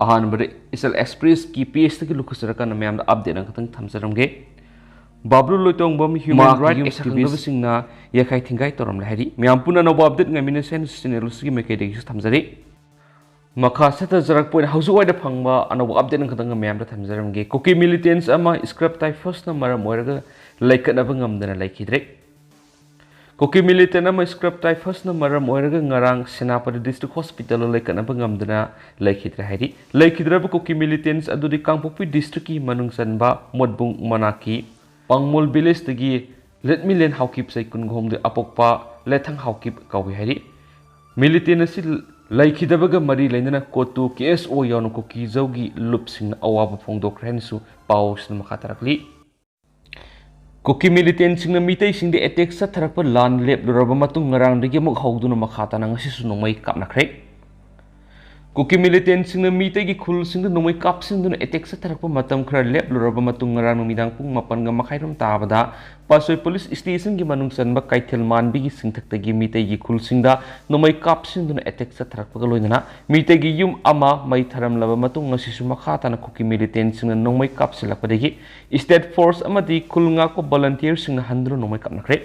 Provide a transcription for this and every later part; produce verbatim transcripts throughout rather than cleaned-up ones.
ꯑꯍꯥꯟꯕꯗ ꯏꯆꯜ ꯑꯦꯛꯁꯄ꯭ꯔꯦꯁꯀꯤ ꯄꯦꯖꯇꯒꯤ ꯂꯨꯈꯠꯆꯔꯀꯥꯟꯗ ꯃꯌꯥꯝꯗ ꯑꯞꯗꯦꯠ ꯑꯃꯈꯛꯇꯪ ꯊꯝꯖꯔꯝꯒꯦ꯫ ꯕꯥꯕ꯭ꯂꯨ ꯂꯣꯏꯇꯣꯡꯕꯝ ꯍ꯭ꯌꯨꯃꯦꯟ ꯃꯍꯥꯛꯀꯤ ꯔꯥꯏꯠ ꯌꯨꯝ ꯑꯦꯛꯇꯤꯚꯤꯁ꯭ꯠꯁꯤꯡꯅ ꯌꯥꯏꯈꯥꯏ ꯊꯤꯡꯒꯥꯏ ꯇꯧꯔꯝꯂꯦ ꯍꯥꯏꯔꯤ꯫ ꯃꯌꯥꯝ ꯄꯨꯟꯅ ꯑꯅꯧꯕ ꯑꯞꯗꯦꯠ ꯉꯥꯏꯃꯤꯟꯅꯁꯦ ꯍꯥꯏꯅ ꯆꯦꯅꯦꯜ ꯑꯁꯤꯒꯤ ꯃꯥꯏꯀꯩꯗꯒꯤꯁꯨ ꯊꯝꯖꯔꯤ꯫ ꯃꯈꯥ ꯆꯠꯊꯖꯔꯛꯄ ꯑꯣꯏꯅ ꯍꯧꯖꯤꯛ ꯋꯥꯏꯗ ꯐꯪꯕ ꯑꯅꯧꯕ ꯑꯞꯗꯦꯠ ꯑꯃꯈꯛꯇꯪꯒ ꯃꯌꯥꯝꯗ ꯊꯝꯖꯔꯝꯒꯦ꯫ ꯀꯨꯀꯤ ꯃꯤꯂꯤꯇꯦꯟꯠꯁ ꯑꯃ ꯁ꯭ꯀ꯭ꯔꯕ ꯇꯥꯏꯐꯁꯅ ꯃꯔꯝ ꯑꯣꯏꯔꯒ ꯂꯩꯈꯠꯅꯕ ꯉꯝꯗꯅ ꯂꯩꯈꯤꯗ꯭ꯔꯦ꯫ ꯀꯨꯀꯤ ꯃꯤꯂꯤꯇꯦꯟ ꯑꯃ ꯁ꯭ꯀ꯭ꯔꯕ ꯇꯥꯏꯐꯁꯅ ꯃꯔꯝ ꯑꯣꯏꯔꯒ ꯉꯔꯥꯡ ꯁꯦꯅꯥꯄꯇꯤ ꯗꯤꯁꯇ꯭ꯔꯤꯛ ꯍꯣꯁꯄꯤꯇꯥꯜꯗ ꯂꯩꯈꯠꯅꯕ ꯉꯝꯗꯅ ꯂꯩꯈꯤꯗ꯭ꯔꯦ ꯍꯥꯏꯔꯤ꯫ ꯂꯩꯈꯤꯗ꯭ꯔꯕ ꯀꯨꯀꯤ ꯃꯤꯂꯤꯇꯦꯟꯠꯁ ꯑꯗꯨꯗꯤ ꯀꯥꯡꯄꯣꯛꯄꯤ ꯗꯤꯁꯇ꯭ꯔꯤꯛꯀꯤ ꯃꯅꯨꯡ ꯆꯟꯕ ꯃꯣꯠꯕꯨꯡ ꯃꯅꯥꯛꯀꯤ ꯄꯥꯡꯃꯣꯜ ꯚꯤꯂꯦꯖꯇꯒꯤ ꯂꯦꯠꯃꯤꯂꯦꯟ ꯍꯥꯎꯀꯤꯞ ꯆꯍꯤ ꯀꯨꯟꯒ ꯍꯨꯝꯗꯣꯏ ꯑꯄꯣꯛꯄ ꯂꯦꯊꯪ ꯍꯥꯎꯀꯤꯞ ꯀꯧꯏ ꯍꯥꯏꯔꯤ꯫ ꯃꯤꯂꯤꯇꯦꯟ ꯑꯁꯤ ꯂꯩꯈꯤꯗꯕꯒ ꯃꯔꯤ ꯂꯩꯅꯅ ꯀꯣꯇꯨ ꯀꯦ ꯑꯦꯁ ꯑꯣ ꯌꯥꯎꯅ ꯀꯨꯀꯤ ꯖꯧꯒꯤ ꯂꯨꯞꯁꯤꯡꯅ ꯑꯋꯥꯕ ꯐꯣꯡꯗꯣꯛꯈ꯭ꯔꯦ ꯍꯥꯏꯅꯁꯨ ꯄꯥꯎꯁꯤꯅ ꯃꯈꯥ ꯇꯥꯔꯛꯂꯤ꯫ ꯀꯨꯀꯤ ꯃꯤꯂꯤꯇꯦꯟꯁꯤꯡꯅ ꯃꯤꯇꯩꯁꯤꯡꯗ ꯑꯦꯇꯦꯛ ꯆꯠꯊꯔꯛꯄ ꯂꯥꯟ ꯂꯦꯞꯂꯨꯔꯕ ꯃꯇꯨꯡ ꯉꯔꯥꯡꯗꯒꯤ ꯑꯃꯨꯛ ꯍꯧꯗꯨꯅ ꯃꯈꯥ ꯇꯥꯅ ꯉꯁꯤꯁꯨ ꯅꯣꯡꯃꯩ ꯀꯥꯞꯅꯈ꯭ꯔꯦ꯫ ꯀꯨꯀꯤ ꯃꯤꯂꯤꯇꯦꯟꯁꯤꯡꯅ ꯃꯤꯇꯩꯒꯤ ꯈꯨꯜꯁꯤꯡꯗ ꯅꯣꯡꯃꯩ ꯀꯥꯞꯁꯤꯟꯗꯨꯅ ꯑꯦꯇꯦꯛ ꯆꯠꯊꯔꯛꯄ ꯃꯇꯝ ꯈꯔ ꯂꯦꯞꯂꯨꯔꯕ ꯃꯇꯨꯡ ꯉꯔꯥꯡ ꯅꯨꯃꯤꯗꯥꯡ ꯄꯨꯡ ꯃꯥꯄꯟꯒ ꯃꯈꯥꯏꯔꯣꯝ ꯇꯥꯕꯗ ꯄꯥꯠꯁꯣꯏ ꯄꯨꯂꯤꯁ ꯁ꯭ꯇꯦꯁꯟꯒꯤ ꯃꯅꯨꯡ ꯆꯟꯕ ꯀꯩꯊꯦꯜ ꯃꯥꯟꯕꯤꯒꯤ ꯆꯤꯡꯊꯛꯇꯒꯤ ꯃꯤꯇꯩꯒꯤ ꯈꯨꯜꯁꯤꯡꯗ ꯅꯣꯡꯃꯩ ꯀꯥꯞꯁꯤꯟꯗꯨꯅ ꯑꯦꯇꯦꯛ ꯆꯠꯊꯔꯛꯄꯒ ꯂꯣꯏꯅꯅ ꯃꯤꯇꯩꯒꯤ ꯌꯨꯝ ꯑꯃ ꯃꯩ ꯊꯥꯔꯝꯂꯕ ꯃꯇꯨꯡ ꯉꯁꯤꯁꯨ ꯃꯈꯥ ꯇꯥꯅ ꯀꯨꯀꯤ ꯃꯤꯂꯤꯇꯦꯟꯁꯤꯡꯅ ꯅꯣꯡꯃꯩ ꯀꯥꯞꯁꯤꯜꯂꯛꯄꯗꯒꯤ ꯁ꯭ꯇꯦꯠ ꯐꯣꯔꯁ ꯑꯃꯗꯤ ꯈꯨꯜ ꯉꯥꯛꯄ ꯚꯣꯂꯟꯇꯤꯌꯔꯁꯤꯡꯅ ꯍꯟꯗꯨꯅ ꯅꯣꯡꯃꯩ ꯀꯥꯞꯅꯈ꯭ꯔꯦ꯫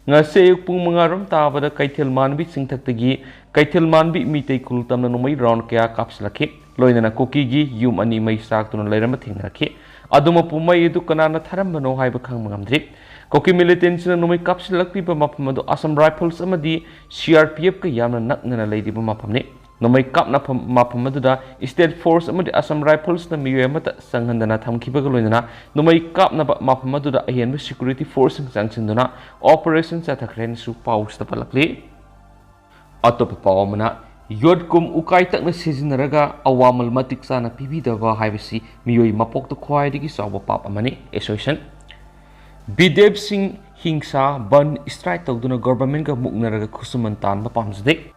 ꯉꯁꯤ ꯑꯌꯨꯛ ꯄꯨꯡ ꯃꯉꯥ ꯔꯣꯝ ꯇꯥꯕꯗ ꯀꯩꯊꯦꯜ ꯃꯥꯟꯕꯤ ꯆꯤꯡꯊꯛꯇꯒꯤ ꯀꯩꯊꯦꯜ ꯃꯥꯟꯕꯤ ꯃꯤꯇꯩ ꯈꯨꯜ ꯇꯝꯅ ꯅꯣꯡꯃꯩ ꯔꯥꯎꯟ ꯀꯌꯥ ꯀꯥꯞꯁꯤꯜꯂꯛꯈꯤ꯫ ꯂꯣꯏꯅꯅ ꯀꯨꯀꯤꯒꯤ ꯌꯨꯝ ꯑꯅꯤ ꯃꯩ ꯆꯥꯛꯇꯨꯅ ꯂꯩꯔꯝꯕ ꯊꯦꯡꯅꯔꯛꯈꯤ꯫ ꯑꯗꯨꯃꯛꯄꯨ ꯃꯩ ꯑꯗꯨ ꯀꯅꯥꯅ ꯊꯥꯔꯝꯕꯅꯣ ꯍꯥꯏꯕ ꯈꯪꯕ ꯉꯝꯗ꯭ꯔꯤ꯫ ꯀꯨꯀꯤ ꯃꯤꯂꯤꯇꯦꯟꯁꯤꯡꯅ ꯅꯣꯡꯃꯩ ꯀꯥꯞꯁꯤꯜꯂꯛꯂꯤꯕ ꯃꯐꯝ ꯑꯗꯨ ꯑꯁꯥꯝ ꯔꯥꯏꯐꯜꯁ ꯑꯃꯗꯤ ꯁꯤ ꯑꯥꯔ ꯄꯤ ꯑꯦꯐꯀ ꯌꯥꯝꯅ ꯅꯛꯅꯅ ꯂꯩꯔꯤꯕ ꯃꯐꯝꯅꯤ꯫ ꯅꯣꯡꯃꯩ ꯀꯥꯞꯅꯐꯝ ꯃꯐꯝ ꯑꯗꯨꯗ ꯁ꯭ꯇꯦꯠ ꯐꯣꯔꯁ ꯑꯃꯗꯤ ꯑꯁꯥꯝ ꯔꯥꯏꯐꯜꯁꯅ ꯃꯤꯑꯣꯏ ꯑꯃꯠꯇ ꯆꯪꯍꯟꯗꯅ ꯊꯝꯈꯤꯕꯒ ꯂꯣꯏꯅꯅ ꯅꯣꯡꯃꯩ ꯀꯥꯞꯅꯕ ꯃꯐꯝ ꯑꯗꯨꯗ ꯑꯍꯦꯟꯕ ꯁꯦꯀ꯭ꯌꯨꯔꯤꯇꯤ ꯐꯣꯔꯁꯁꯤꯡ ꯆꯪꯁꯤꯟꯗꯨꯅ ꯑꯣꯄꯔꯦꯁꯟ ꯆꯠꯊꯈ꯭ꯔꯦ ꯍꯥꯏꯅꯁꯨ ꯄꯥꯎꯁꯤꯗ ꯄꯜꯂꯛꯂꯤ꯫ ꯑꯇꯣꯞꯄ ꯄꯥꯎ ꯑꯃꯅ, ꯌꯣꯠꯀꯨꯝ ꯎꯀꯥꯏ ꯇꯛꯅ ꯁꯤꯖꯤꯟꯅꯔꯒ ꯑꯋꯥꯃꯜ ꯃꯇꯤꯛ ꯆꯥꯅ ꯄꯤꯕꯤꯗꯕ ꯍꯥꯏꯕꯁꯤ ꯃꯤꯑꯣꯏ ꯃꯄꯣꯛꯇ ꯈ꯭ꯋꯥꯏꯗꯒꯤ ꯆꯥꯎꯕ ꯄꯥꯞ ꯑꯃꯅꯤ꯫ ꯑꯦꯁꯣꯁꯤꯌꯦꯁꯟ ꯕꯤꯗꯦꯕꯁꯤꯡ ꯍꯤꯡꯁꯥ ꯕꯟ ꯁ꯭ꯇ꯭ꯔꯥꯏꯛ ꯇꯧꯗꯨꯅ ꯒꯣꯚꯔꯟꯃꯦꯟꯠꯀ ꯃꯨꯛꯅꯔꯒ ꯈꯨꯠꯁꯨꯃꯟ ꯇꯥꯟꯕ ꯄꯥꯝꯖꯗꯦ꯫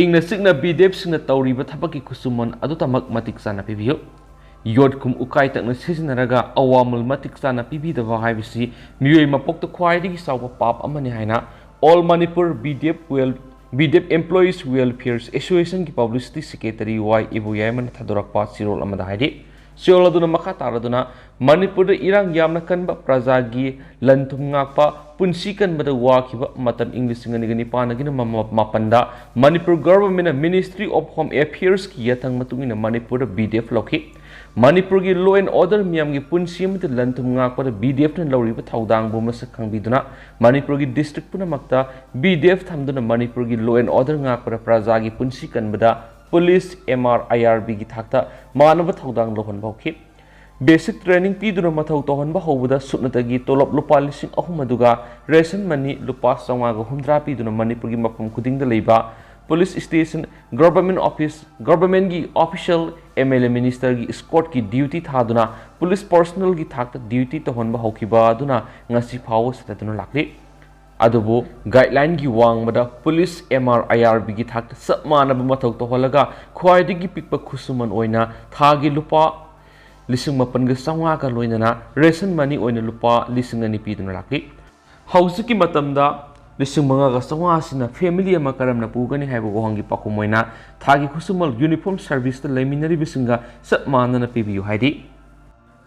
ꯏꯪꯅ ꯆꯤꯛꯅ ꯕꯤꯗꯦꯕꯁꯤꯡꯅ ꯇꯧꯔꯤꯕ ꯊꯕꯛꯀꯤ ꯈꯨꯠꯁꯨꯃꯟ ꯑꯗꯨꯇꯃꯛ ꯃꯇꯤꯛ ꯆꯥꯅ ꯄꯤꯕꯤꯌꯨ꯫ ꯌꯣꯠꯀꯨꯝ ꯎꯀꯥꯏ ꯇꯛꯅ ꯁꯤꯖꯤꯟꯅꯔꯒ ꯑꯋꯥꯃꯜ ꯃꯇꯤꯛ ꯆꯥꯅ ꯄꯤꯕꯤꯗꯕ ꯍꯥꯏꯕꯁꯤ ꯃꯤꯑꯣꯏ ꯃꯄꯣꯛꯇ ꯈ꯭ꯋꯥꯏꯗꯒꯤ ꯆꯥꯎꯕ ꯄꯥꯞ ꯑꯃꯅꯤ ꯍꯥꯏꯅ All Manipur B D F Well B D F Employees Welfare Association ꯒꯤ Publicity Secretary Y ꯏꯕꯣꯌꯥꯏꯃꯅ ꯊꯥꯗꯣꯔꯛꯄ ꯆꯦꯔꯣꯜ ꯑꯃꯗ ꯍꯥꯏꯔꯤ꯫ ꯆꯦꯔꯣꯜ ꯑꯗꯨꯅ ꯃꯈꯥ ꯇꯥꯔꯗꯨꯅ, ꯃꯅꯤꯄꯨꯔꯗ ꯏꯔꯥꯡ ꯌꯥꯝꯅ ꯀꯟꯕ, ꯄ꯭ꯔꯖꯥꯒꯤ ꯂꯟ ꯊꯨꯝ ꯉꯥꯛꯄ, ꯄꯨꯟꯁꯤ ꯀꯟꯕꯗ ꯋꯥꯈꯤꯕ ꯃꯇꯝ ꯏꯪ ꯂꯤꯁꯤꯡ ꯑꯅꯤꯒ ꯅꯤꯄꯥꯟꯗꯒꯤꯅ ꯃꯃ-, ꯃꯥꯄꯟꯗ ꯃꯅꯤꯄꯨꯔ government ꯅ Ministry of Home Affairs ꯀꯤ ꯌꯥꯊꯪ ꯃꯇꯨꯡ ꯏꯟꯅ ꯃꯅꯤꯄꯨꯔꯗ B D F ꯂꯧꯈꯤ꯫ ꯃꯅꯤꯄꯨꯔꯒꯤ law and order, ꯃꯤꯌꯥꯝꯒꯤ ꯄꯨꯟꯁꯤ ꯑꯃꯗꯤ ꯂꯟ ꯊꯨꯝ ꯉꯥꯛꯄꯗ B D F ꯅ ꯂꯧꯔꯤꯕ ꯊꯧꯗꯥꯡꯕꯨ ꯃꯁꯛ ꯈꯪꯕꯤꯗꯨꯅ ꯃꯅꯤꯄꯨꯔꯒꯤ district ꯄꯨꯝꯅꯃꯛꯇ B D F ꯊꯝꯗꯨꯅ ꯃꯅꯤꯄꯨꯔꯒꯤ law and order ꯉꯥꯛꯄꯗ ꯄ꯭ꯔꯖꯥꯒꯤ ꯄꯨꯟꯁꯤ ꯀꯟꯕꯗ police, M R, I R B ꯒꯤ ꯊꯥꯛꯇ ꯃꯥꯟꯅꯕ ꯊꯧꯗꯥꯡ ꯂꯧꯍꯟꯕ ꯍꯧꯈꯤ꯫ Basic training ꯄꯤꯗꯨꯅ ꯃꯊꯧ ꯇꯧꯍꯟꯕ ꯍꯧꯕꯗ ꯁꯨꯞꯅꯇꯒꯤ ꯇꯣꯂꯣꯞ ꯂꯨꯄꯥ ꯂꯤꯁꯤꯡ ꯑꯍꯨꯝ ꯑꯗꯨꯒ ration money ꯂꯨꯄꯥ ꯆꯥꯝꯃꯉꯥꯒ ꯍꯨꯝꯗ꯭ꯔꯥ ꯄꯤꯗꯨꯅ ꯃꯅꯤꯄꯨꯔꯒꯤ ꯃꯐꯝ ꯈꯨꯗꯤꯡꯗ ꯂꯩꯕ police station, government office, government ꯒꯤ official, M L A minister ꯒꯤ escort ꯀꯤ duty ꯊꯥꯗꯨꯅ police personnel ꯒꯤ ꯊꯥꯛꯇ duty ꯇꯧꯍꯟꯕ ꯍꯧꯈꯤꯕ ꯑꯗꯨꯅ ꯉꯁꯤ ꯐꯥꯎꯕ ꯆꯠꯊꯗꯨꯅ ꯂꯥꯛꯂꯤ꯫ ꯑꯗꯨꯕꯨ guideline ꯒꯤ ꯋꯥꯡꯃꯗ police, M R, I R B ꯒꯤ ꯊꯥꯛꯇ ꯆꯞ ꯃꯥꯟꯅꯕ ꯃꯊꯧ ꯇꯧꯍꯜꯂꯒ ꯈ꯭ꯋꯥꯏꯗꯒꯤ ꯄꯤꯛꯄ ꯈꯨꯠꯁꯨꯃꯟ ꯑꯣꯏꯅ ꯊꯥꯒꯤ ꯂꯨꯄꯥ ꯂꯤꯁꯤꯡ ꯃꯥꯄꯟꯒ ꯆꯥꯝꯃꯉꯥꯒ ꯂꯣꯏꯅꯅ ration money ꯑꯣꯏꯅ ꯂꯨꯄꯥ ꯂꯤꯁꯤꯡ ꯑꯅꯤ ꯄꯤꯗꯨꯅ ꯂꯥꯛꯂꯤ꯫ ꯍꯧꯖꯤꯛꯀꯤ ꯃꯇꯝꯗ ꯂꯤꯁꯤꯡ ꯃꯉꯥꯒ ꯆꯥꯝꯃꯉꯥ ꯑꯁꯤꯅ family ꯑꯃ ꯀꯔꯝꯅ ꯄꯨꯒꯅꯤ ꯍꯥꯏꯕ ꯋꯥꯍꯪꯒꯤ ꯄꯥꯎꯈꯨꯝ ꯑꯣꯏꯅ ꯊꯥꯒꯤ ꯈꯨꯠꯁꯨꯃꯟ uniform service ꯇ ꯂꯩꯃꯤꯟꯅꯔꯤꯕꯁꯤꯡꯒ ꯆꯞ ꯃꯥꯟꯅꯅ ꯄꯤꯕꯤꯌꯨ ꯍꯥꯏꯔꯤ꯫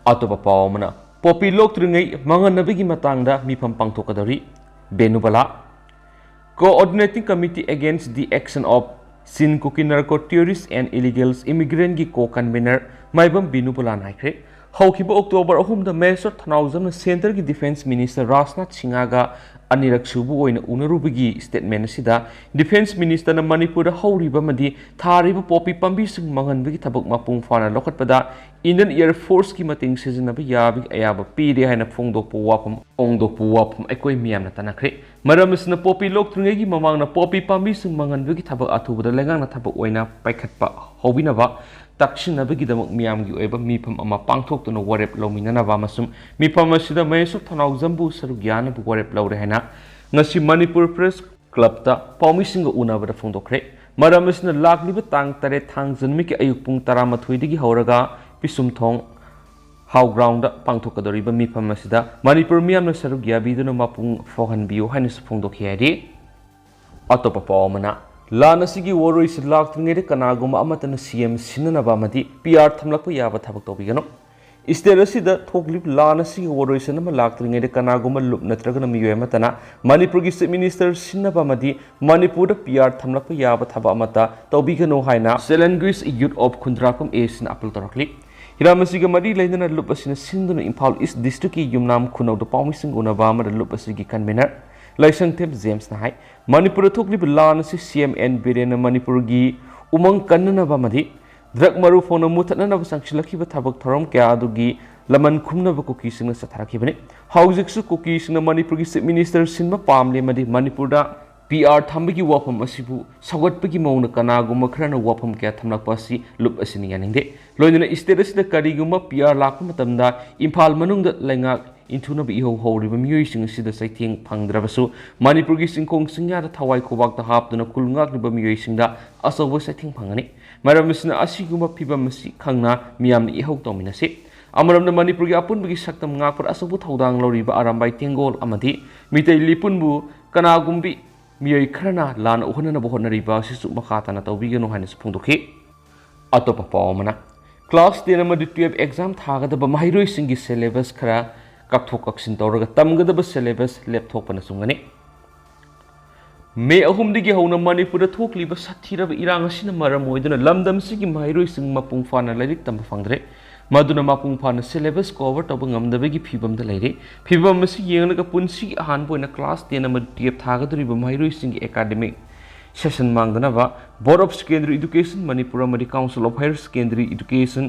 ꯑꯇꯣꯞꯄ ꯄꯥꯎ ꯑꯃꯅ, poppy ꯂꯣꯛꯇ꯭ꯔꯤꯉꯩ ꯃꯥꯡꯍꯟꯅꯕꯒꯤ ꯃꯇꯥꯡꯗ ꯃꯤꯐꯝ ꯄꯥꯡꯊꯣꯛꯀꯗꯧꯔꯤ꯫ ꯕꯦꯅꯨꯕꯂꯥ꯫ Coordinating Committee Against the Action of Chin Kuki Narco Terrorists and Illegal Immigrant ꯀꯤ co-convener ꯃꯥꯏꯕꯝ ꯕꯤꯅꯨꯕꯂꯥꯅ ꯍꯥꯏꯈ꯭ꯔꯦ, ꯍꯧꯈꯤꯕ October ꯑꯍꯨꯝꯗ ꯃꯍꯦꯁ꯭ꯋꯔ ꯊꯧꯅꯥꯎꯖꯝꯅ centre ꯒꯤ defence minister ꯔꯥꯖꯅꯥꯊ ꯁꯤꯡꯍꯒ ꯑꯅꯤꯔꯛ ꯁꯨꯕ ꯑꯣꯏꯅ ꯎꯅꯔꯨꯕꯒꯤ statement ꯑꯁꯤꯗ defence minister ꯅ ꯃꯅꯤꯄꯨꯔꯗ ꯍꯧꯔꯤꯕ ꯑꯃꯗꯤ ꯊꯥꯔꯤꯕ poppy ꯄꯥꯝꯕꯤꯁꯤꯡ ꯃꯥꯡꯍꯟꯕꯒꯤ ꯊꯕꯛ ꯃꯄꯨꯡ ꯐꯥꯅ ꯂꯧꯈꯠꯄꯗ Indian Air Force ꯀꯤ ꯃꯇꯦꯡ ꯁꯤꯖꯤꯟꯅꯕ ꯌꯥꯕꯒꯤ ꯑꯌꯥꯕ ꯄꯤꯔꯦ ꯍꯥꯏꯅ ꯐꯣꯡꯗꯣꯛꯄ ꯋꯥꯐꯝ, ꯐꯣꯡꯗꯣꯛꯄ ꯋꯥꯐꯝ ꯑꯩꯈꯣꯏ ꯃꯤꯌꯥꯝꯅ ꯇꯥꯟꯅꯈ꯭ꯔꯦ꯫ ꯃꯔꯝ ꯑꯁꯤꯅ poppy ꯂꯣꯛꯇ꯭ꯔꯤꯉꯩꯒꯤ ꯃꯃꯥꯡꯗ poppy ꯄꯥꯝꯕꯤꯁꯤꯡ ꯃꯥꯡꯍꯟꯕꯒꯤ ꯊꯕꯛ ꯑꯊꯨꯕꯗ ꯂꯩꯉꯥꯛꯅ ꯊꯕꯛ ꯑꯣꯏꯅ ꯄꯥꯏꯈꯠꯄ ꯍꯧꯕꯤꯅꯕ ꯇꯛꯁꯤꯟꯅꯕꯒꯤꯗꯃꯛ ꯃꯤꯌꯥꯝꯒꯤ ꯑꯣꯏꯕ ꯃꯤꯐꯝ ꯑꯃ ꯄꯥꯡꯊꯣꯛꯇꯨꯅ ꯋꯥꯔꯦꯞ ꯂꯧꯃꯤꯟꯅꯅꯕ ꯑꯃꯁꯨꯡ ꯃꯤꯐꯝ ꯑꯁꯤꯗ ꯃꯍꯦꯁ꯭ꯋꯔ ꯊꯧꯅꯥꯎꯖꯝꯕꯨ ꯁꯔꯨꯛ ꯌꯥꯅꯕ ꯋꯥꯔꯦꯞ ꯂꯧꯔꯦ ꯍꯥꯏꯅ ꯉꯁꯤ ꯃꯅꯤꯄꯨꯔ Press Club ꯇ ꯄꯥꯎꯃꯤꯁꯤꯡꯒ ꯎꯅꯕꯗ ꯐꯣꯡꯗꯣꯛꯈ꯭ꯔꯦ꯫ ꯃꯔꯝ ꯑꯁꯤꯅ ꯂꯥꯛꯂꯤꯕ ꯇꯥꯡ ꯇꯔꯦꯠ ꯊꯥꯡꯖ ꯅꯨꯃꯤꯠꯀꯤ ꯑꯌꯨꯛ ꯄꯨꯡ ꯇꯔꯥꯃꯥꯊꯣꯏꯗꯒꯤ ꯍꯧꯔꯒ ꯄꯤꯁꯨꯝꯊꯣꯡ ꯍꯥꯎ ground ꯗ ꯄꯥꯡꯊꯣꯛꯀꯗꯧꯔꯤꯕ ꯃꯤꯐꯝ ꯑꯁꯤꯗ ꯃꯅꯤꯄꯨꯔ ꯃꯤꯌꯥꯝꯅ ꯁꯔꯨꯛ ꯌꯥꯕꯤꯗꯨꯅ ꯃꯄꯨꯡ ꯐꯥꯎꯍꯟꯕꯤꯌꯨ ꯍꯥꯏꯅꯁꯨ ꯐꯣꯡꯗꯣꯛꯈꯤ ꯍꯥꯏꯔꯤ꯫ ꯑꯇꯣꯞꯄ ꯄꯥꯎ ꯑꯃꯅ, ꯂꯥꯟ ꯑꯁꯤꯒꯤ ꯋꯥꯔꯣꯏꯁꯤꯟ ꯂꯥꯛꯇ꯭ꯔꯤꯉꯩꯗ ꯀꯅꯥꯒꯨꯝꯕ ꯑꯃꯠꯇꯅ ꯁꯤ ꯑꯦꯝ ꯁꯤꯟꯅꯅꯕ ꯑꯃꯗꯤ ꯄꯤ ꯑꯥꯔ ꯊꯝꯂꯛꯄ ꯌꯥꯕ ꯊꯕꯛ ꯇꯧꯕꯤꯒꯅꯨ꯫ ꯁ꯭ꯇꯦꯠ ꯑꯁꯤꯗ ꯊꯣꯛꯂꯤꯕ ꯂꯥꯟ ꯑꯁꯤꯒꯤ ꯋꯥꯔꯣꯏꯁꯤꯟ ꯑꯃ ꯂꯥꯛꯇ꯭ꯔꯤꯉꯩꯗ ꯀꯅꯥꯒꯨꯝꯕ ꯂꯨꯞ ꯅꯠꯇ꯭ꯔꯒꯅ ꯃꯤꯑꯣꯏ ꯑꯃꯠꯇꯅ ꯃꯅꯤꯄꯨꯔꯒꯤ ꯆꯤꯐ ꯃꯤꯅꯤꯁꯇꯔ ꯁꯤꯟꯅꯕ ꯑꯃꯗꯤ ꯃꯅꯤꯄꯨꯔꯗ ꯄꯤ ꯑꯥꯔ ꯊꯝꯂꯛꯄ ꯌꯥꯕ ꯊꯕꯛ ꯑꯃꯠꯇ ꯇꯧꯕꯤꯒꯅꯨ ꯍꯥꯏꯅ Salween Guys Youth of ꯈꯨꯟꯗ꯭ꯔꯥꯛꯄꯝ ꯑꯦ ꯁꯤꯅ ꯑꯄꯤꯜ ꯇꯧꯔꯛꯂꯤ꯫ ꯍꯤꯔꯝ ꯑꯁꯤꯒ ꯃꯔꯤ ꯂꯩꯅꯅ ꯂꯨꯞ ꯑꯁꯤꯅ ꯁꯤꯟꯗꯨꯅ ꯏꯝꯐꯥꯜ ꯏꯁ ꯗꯤꯁꯇ꯭ꯔꯤꯛꯀꯤ ꯌꯨꯝꯅꯥꯝ ꯈꯨꯅꯧꯗ ꯄꯥꯎꯃꯤꯁꯤꯡ ꯎꯅꯕ ꯑꯃꯗ ꯂꯨꯞ ꯑꯁꯤꯒꯤ ꯀꯟꯚꯦꯅꯔ ꯂꯥꯏꯁꯪꯊꯦꯝ ꯖꯦꯝꯁꯅ ꯍꯥꯏ, ꯃꯅꯤꯄꯨꯔꯗ ꯊꯣꯛꯂꯤꯕ ꯂꯥꯟ ꯑꯁꯤ ꯁꯤ ꯑꯦꯝ ꯑꯦꯟ ꯕꯤꯔꯦꯟꯅ ꯃꯅꯤꯄꯨꯔꯒꯤ ꯎꯃꯪ ꯀꯟꯅꯅꯕ ꯑꯃꯗꯤ ꯗ꯭ꯔꯒ ꯃꯔꯨ ꯐꯥꯎꯅ ꯃꯨꯊꯠꯅꯅꯕ ꯆꯪꯁꯤꯜꯂꯛꯈꯤꯕ ꯊꯕꯛ ꯊꯧꯔꯝ ꯀꯌꯥ ꯑꯗꯨꯒꯤ ꯂꯃꯟ ꯈꯨꯝꯅꯕ ꯀꯨꯀꯤꯁꯤꯡꯅ ꯆꯠꯊꯔꯛꯈꯤꯕꯅꯤ꯫ ꯍꯧꯖꯤꯛꯁꯨ ꯀꯨꯀꯤꯁꯤꯡꯅ ꯃꯅꯤꯄꯨꯔꯒꯤ ꯆꯤꯐ ꯃꯤꯅꯤꯁꯇꯔ ꯁꯤꯟꯕ ꯄꯥꯝꯂꯦ ꯑꯃꯗꯤ ꯃꯅꯤꯄꯨꯔꯗ ꯄꯤ ꯑꯥꯔ ꯊꯝꯕꯒꯤ ꯋꯥꯐꯝ ꯑꯁꯤꯕꯨ ꯁꯧꯒꯠꯄꯒꯤ ꯃꯑꯣꯡꯗ ꯀꯅꯥꯒꯨꯝꯕ ꯈꯔꯅ ꯋꯥꯐꯝ ꯀꯌꯥ ꯊꯝꯂꯛꯄ ꯑꯁꯤ ꯂꯨꯞ ꯑꯁꯤꯅ ꯌꯥꯅꯤꯡꯗꯦ꯫ ꯂꯣꯏꯅꯅ ꯁ꯭ꯇꯦꯠ ꯑꯁꯤꯗ ꯀꯔꯤꯒꯨꯝꯕ ꯄꯤ ꯑꯥꯔ ꯂꯥꯛꯄ ꯃꯇꯝꯗ ꯏꯝꯐꯥꯜ ꯃꯅꯨꯡꯗ ꯂꯩꯉꯥꯛ ꯏꯟꯊꯨꯅꯕ ꯏꯍꯧ ꯍꯧꯔꯤꯕ ꯃꯤꯑꯣꯏꯁꯤꯡ ꯑꯁꯤꯗ ꯆꯩꯊꯦꯡ ꯐꯪꯗ꯭ꯔꯕꯁꯨ ꯃꯅꯤꯄꯨꯔꯒꯤ ꯆꯤꯡꯈꯣꯡ ꯆꯤꯡꯌꯥꯗ ꯊꯋꯥꯏ ꯈꯨꯕꯥꯛꯇ ꯍꯥꯞꯇꯨꯅ ꯀꯨꯜ ꯉꯥꯛꯂꯤꯕ ꯃꯤꯑꯣꯏꯁꯤꯡꯗ ꯑꯆꯧꯕ ꯆꯩꯊꯦꯡ ꯐꯪꯒꯅꯤ꯫ ꯃꯔꯝ ꯑꯁꯤꯅ ꯑꯁꯤꯒꯨꯝꯕ ꯐꯤꯚꯝ ꯑꯁꯤ ꯈꯪꯅ ꯃꯤꯌꯥꯝꯅ ꯏꯍꯧ ꯇꯧꯃꯤꯟꯅꯁꯤ꯫ ꯑꯃꯔꯣꯝꯗ ꯃꯅꯤꯄꯨꯔꯒꯤ ꯑꯄꯨꯟꯕꯒꯤ ꯁꯛꯇꯝ ꯉꯥꯛꯄꯗ ꯑꯆꯧꯕ ꯊꯧꯗꯥꯡ ꯂꯧꯔꯤꯕ ꯑꯔꯥꯝꯕꯥꯏ ꯇꯦꯡꯒꯣꯜ ꯑꯃꯗꯤ ꯃꯤꯇꯩ ꯂꯤꯄꯨꯟꯕꯨ ꯀꯅꯥꯒꯨꯝꯕꯤ ꯃꯤꯑꯣꯏ ꯈꯔꯅ ꯂꯥꯟꯅ ꯎꯍꯟꯅꯅꯕ ꯍꯣꯠꯅꯔꯤꯕ ꯑꯁꯤꯁꯨ ꯃꯈꯥ ꯇꯥꯅ ꯇꯧꯕꯤꯒꯅꯨ ꯍꯥꯏꯅꯁꯨ ꯐꯣꯡꯗꯣꯛꯈꯤ꯫ ꯑꯇꯣꯞꯄ ꯄꯥꯎ ꯑꯃꯅ, ꯀ꯭ꯂꯥꯁ ꯇꯦꯟ ꯑꯃꯗꯤ ꯇꯨꯌꯦꯜꯐ ꯑꯦꯛꯖꯥꯝ ꯊꯥꯒꯗꯕ ꯃꯍꯩꯔꯣꯏꯁꯤꯡꯒꯤ ꯁꯦꯂꯦꯕꯁ ꯈꯔ ꯀꯛꯊꯣꯛ ꯀꯛꯁꯤꯟ ꯇꯧꯔꯒ ꯇꯝꯒꯗꯕ ꯁꯦꯂꯦꯕꯁ ꯂꯦꯞꯊꯣꯛꯄꯅ ꯆꯨꯝꯒꯅꯤ꯫ ꯃꯦ ꯑꯍꯨꯝꯗꯒꯤ ꯍꯧꯅ ꯃꯅꯤꯄꯨꯔꯗ ꯊꯣꯛꯂꯤꯕ ꯁꯥꯊꯤꯔꯕ ꯏꯔꯥꯡ ꯑꯁꯤꯅ ꯃꯔꯝ ꯑꯣꯏꯗꯨꯅ ꯂꯝꯗꯝꯁꯤꯒꯤ ꯃꯍꯩꯔꯣꯏꯁꯤꯡ ꯃꯄꯨꯡ ꯐꯥꯅ ꯂꯥꯏꯔꯤꯛ ꯇꯝꯕ ꯐꯪꯗ꯭ꯔꯦ꯫ ꯃꯗꯨꯅ ꯃꯄꯨꯡ ꯐꯥꯅ ꯁꯦꯂꯦꯕꯁ ꯀꯣꯚꯔ ꯇꯧꯕ ꯉꯝꯗꯕꯒꯤ ꯐꯤꯕꯝꯗ ꯂꯩꯔꯦ꯫ ꯐꯤꯕꯝ ꯑꯁꯤ ꯌꯦꯡꯂꯒ ꯄꯨꯟꯁꯤꯒꯤ ꯑꯍꯥꯟꯕ ꯑꯣꯏꯅ ꯀ꯭ꯂꯥꯁ ꯇꯦꯟ ꯑꯃꯗꯤ ꯇꯨꯌꯦꯜꯐ ꯊꯥꯒꯗꯧꯔꯤꯕ ꯃꯍꯩꯔꯣꯏꯁꯤꯡꯒꯤ ꯑꯦꯀꯥꯗꯃꯤꯛ ꯁꯦꯁꯟ ꯃꯥꯡꯗꯅꯕ Board of Secondary Education Manipur ꯑꯃꯗꯤ Council of Higher Secondary Education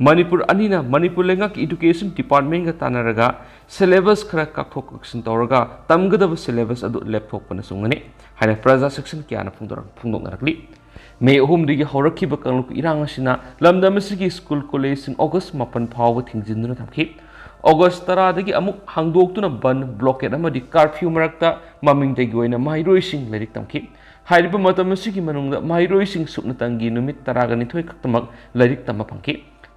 Manipur ꯑꯅꯤꯅ ꯃꯅꯤꯄꯨꯔ ꯂꯩꯉꯥꯛꯀꯤ ꯏꯗꯨꯀꯦꯁꯟ ꯗꯤꯄꯥꯔꯠꯃꯦꯟꯒ ꯇꯥꯟꯅꯔꯒ ꯁꯦꯂꯦꯕꯁ ꯈꯔ ꯀꯛꯊꯣꯛ ꯀꯛꯁꯤꯟ ꯇꯧꯔꯒ ꯇꯝꯒꯗꯕ ꯁꯦꯂꯦꯕꯁ ꯑꯗꯨ ꯂꯦꯞꯊꯣꯛꯄꯅ ꯆꯨꯝꯒꯅꯤ ꯍꯥꯏꯅ ꯄ꯭ꯔꯖꯥ ꯁꯦꯛꯁꯟ ꯀꯌꯥꯅ ꯐꯣꯡꯗꯣꯔꯛ-, ꯐꯣꯡꯗꯣꯛꯅꯔꯛꯂꯤ꯫ ꯃꯦ ꯑꯍꯨꯝꯗꯒꯤ ꯍꯧꯔꯛꯈꯤꯕ ꯀꯥꯡꯂꯨꯞꯀꯤ ꯏꯔꯥꯡ ꯑꯁꯤꯅ ꯂꯝꯗꯝ ꯑꯁꯤꯒꯤ ꯁ꯭ꯀꯨꯜ ꯀꯣꯂꯦꯖꯁꯤꯡ ꯑꯣꯒꯁ ꯃꯥꯄꯟ ꯐꯥꯎꯕ ꯊꯤꯡꯖꯤꯟꯗꯨꯅ ꯊꯝꯈꯤ꯫ ꯑꯣꯒꯁ ꯇꯔꯥꯗꯒꯤ ꯑꯃꯨꯛ ꯍꯥꯡꯗꯣꯛꯇꯨꯅ ꯕꯟ, ꯕ꯭ꯂꯣꯀꯦꯠ ꯑꯃꯗꯤ ꯀꯥꯔꯐ꯭ꯌꯨ ꯃꯔꯛꯇ ꯃꯃꯤꯡꯗꯒꯤ ꯑꯣꯏꯅ ꯃꯍꯩꯔꯣꯏꯁꯤꯡ ꯂꯥꯏꯔꯤꯛ ꯇꯝꯈꯤ꯫ ꯍꯥꯏꯔꯤꯕ ꯃꯇꯝ ꯑꯁꯤꯒꯤ ꯃꯅꯨꯡꯗ ꯃꯍꯩꯔꯣꯏꯁꯤꯡ ꯁꯨꯞꯅꯇꯪꯒꯤ ꯅꯨꯃꯤꯠ ꯇꯔꯥꯒ ꯅꯤꯊꯣꯏ ꯈꯛꯇꯃꯛ ꯂꯥꯏꯔꯤꯛ ꯇꯝꯕ ꯐꯪꯈꯤ꯫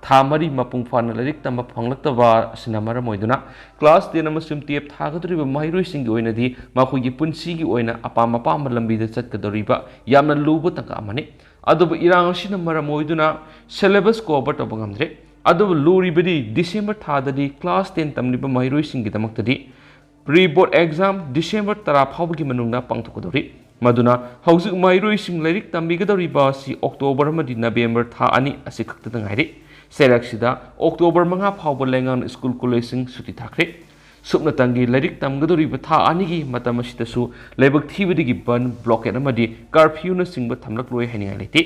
ꯊꯥ ꯃꯔꯤ ꯃꯄꯨꯡ ꯐꯥꯅ ꯂꯥꯏꯔꯤꯛ ꯇꯝꯕ ꯐꯪꯂꯛꯇꯕ ꯑꯁꯤꯅ ꯃꯔꯝ ꯑꯣꯏꯗꯨꯅ class ten ꯑꯃꯁꯨꯡ twelve ꯊꯥꯒꯗꯧꯔꯤꯕ ꯃꯍꯩꯔꯣꯏꯁꯤꯡꯒꯤ ꯑꯣꯏꯅꯗꯤ ꯃꯈꯣꯏꯒꯤ ꯄꯨꯟꯁꯤꯒꯤ ꯑꯣꯏꯅ ꯑꯄꯥꯝ ꯑꯄꯥꯝꯕ ꯂꯝꯕꯤꯗ ꯆꯠꯀꯗꯧꯔꯤꯕ ꯌꯥꯝꯅ ꯂꯨꯕ ꯇꯥꯡꯀꯛ ꯑꯃꯅꯤ꯫ ꯑꯗꯨꯕꯨ ꯏꯔꯥꯡ ꯑꯁꯤꯅ ꯃꯔꯝ ꯑꯣꯏꯗꯨꯅ syllabus cover ꯇꯧꯕ ꯉꯝꯗ꯭ꯔꯦ꯫ ꯑꯗꯨꯕꯨ ꯂꯨꯔꯤꯕꯗꯤ December ꯊꯥꯗꯗꯤ class ten ꯇꯝꯂꯤꯕ ꯃꯍꯩꯔꯣꯏꯁꯤꯡꯒꯤꯗꯃꯛꯇꯗꯤ pre board exam December ꯇꯔꯥ ꯐꯥꯎꯕꯒꯤ ꯃꯅꯨꯡꯗ ꯄꯥꯡꯊꯣꯛꯀꯗꯧꯔꯤ꯫ ꯃꯗꯨꯅ ꯍꯧꯖꯤꯛ ꯃꯍꯩꯔꯣꯏꯁꯤꯡ ꯂꯥꯏꯔꯤꯛ ꯇꯝꯕꯤꯒꯗꯧꯔꯤꯕ ꯑꯁꯤ October ꯑꯃꯗꯤ November ꯊꯥ ꯑꯅꯤ ꯑꯁꯤ ꯈꯛꯇꯗ ꯉꯥꯏꯔꯤ꯫ ꯆꯩꯔꯛꯁꯤꯗ October ꯃꯉꯥ ꯐꯥꯎꯕ ꯂꯩꯉꯥꯛꯅ school collegeꯁꯤꯡ ꯁꯨꯇꯤ ꯊꯥꯈ꯭ꯔꯦ꯫ ꯁꯨꯞꯅꯇꯪꯒꯤ ꯂꯥꯏꯔꯤꯛ ꯇꯝꯒꯗꯧꯔꯤꯕ ꯊꯥ ꯑꯅꯤꯒꯤ ꯃꯇꯝ ꯑꯁꯤꯗꯁꯨ ꯂꯥꯏꯕꯛ ꯊꯤꯕꯗꯒꯤ ꯕꯟ, blockade ꯑꯃꯗꯤ curfewꯅꯆꯤꯡꯕ ꯊꯝꯂꯛꯂꯣꯏ ꯍꯥꯏꯅꯤꯡꯉꯥꯏ ꯂꯩꯇꯦ꯫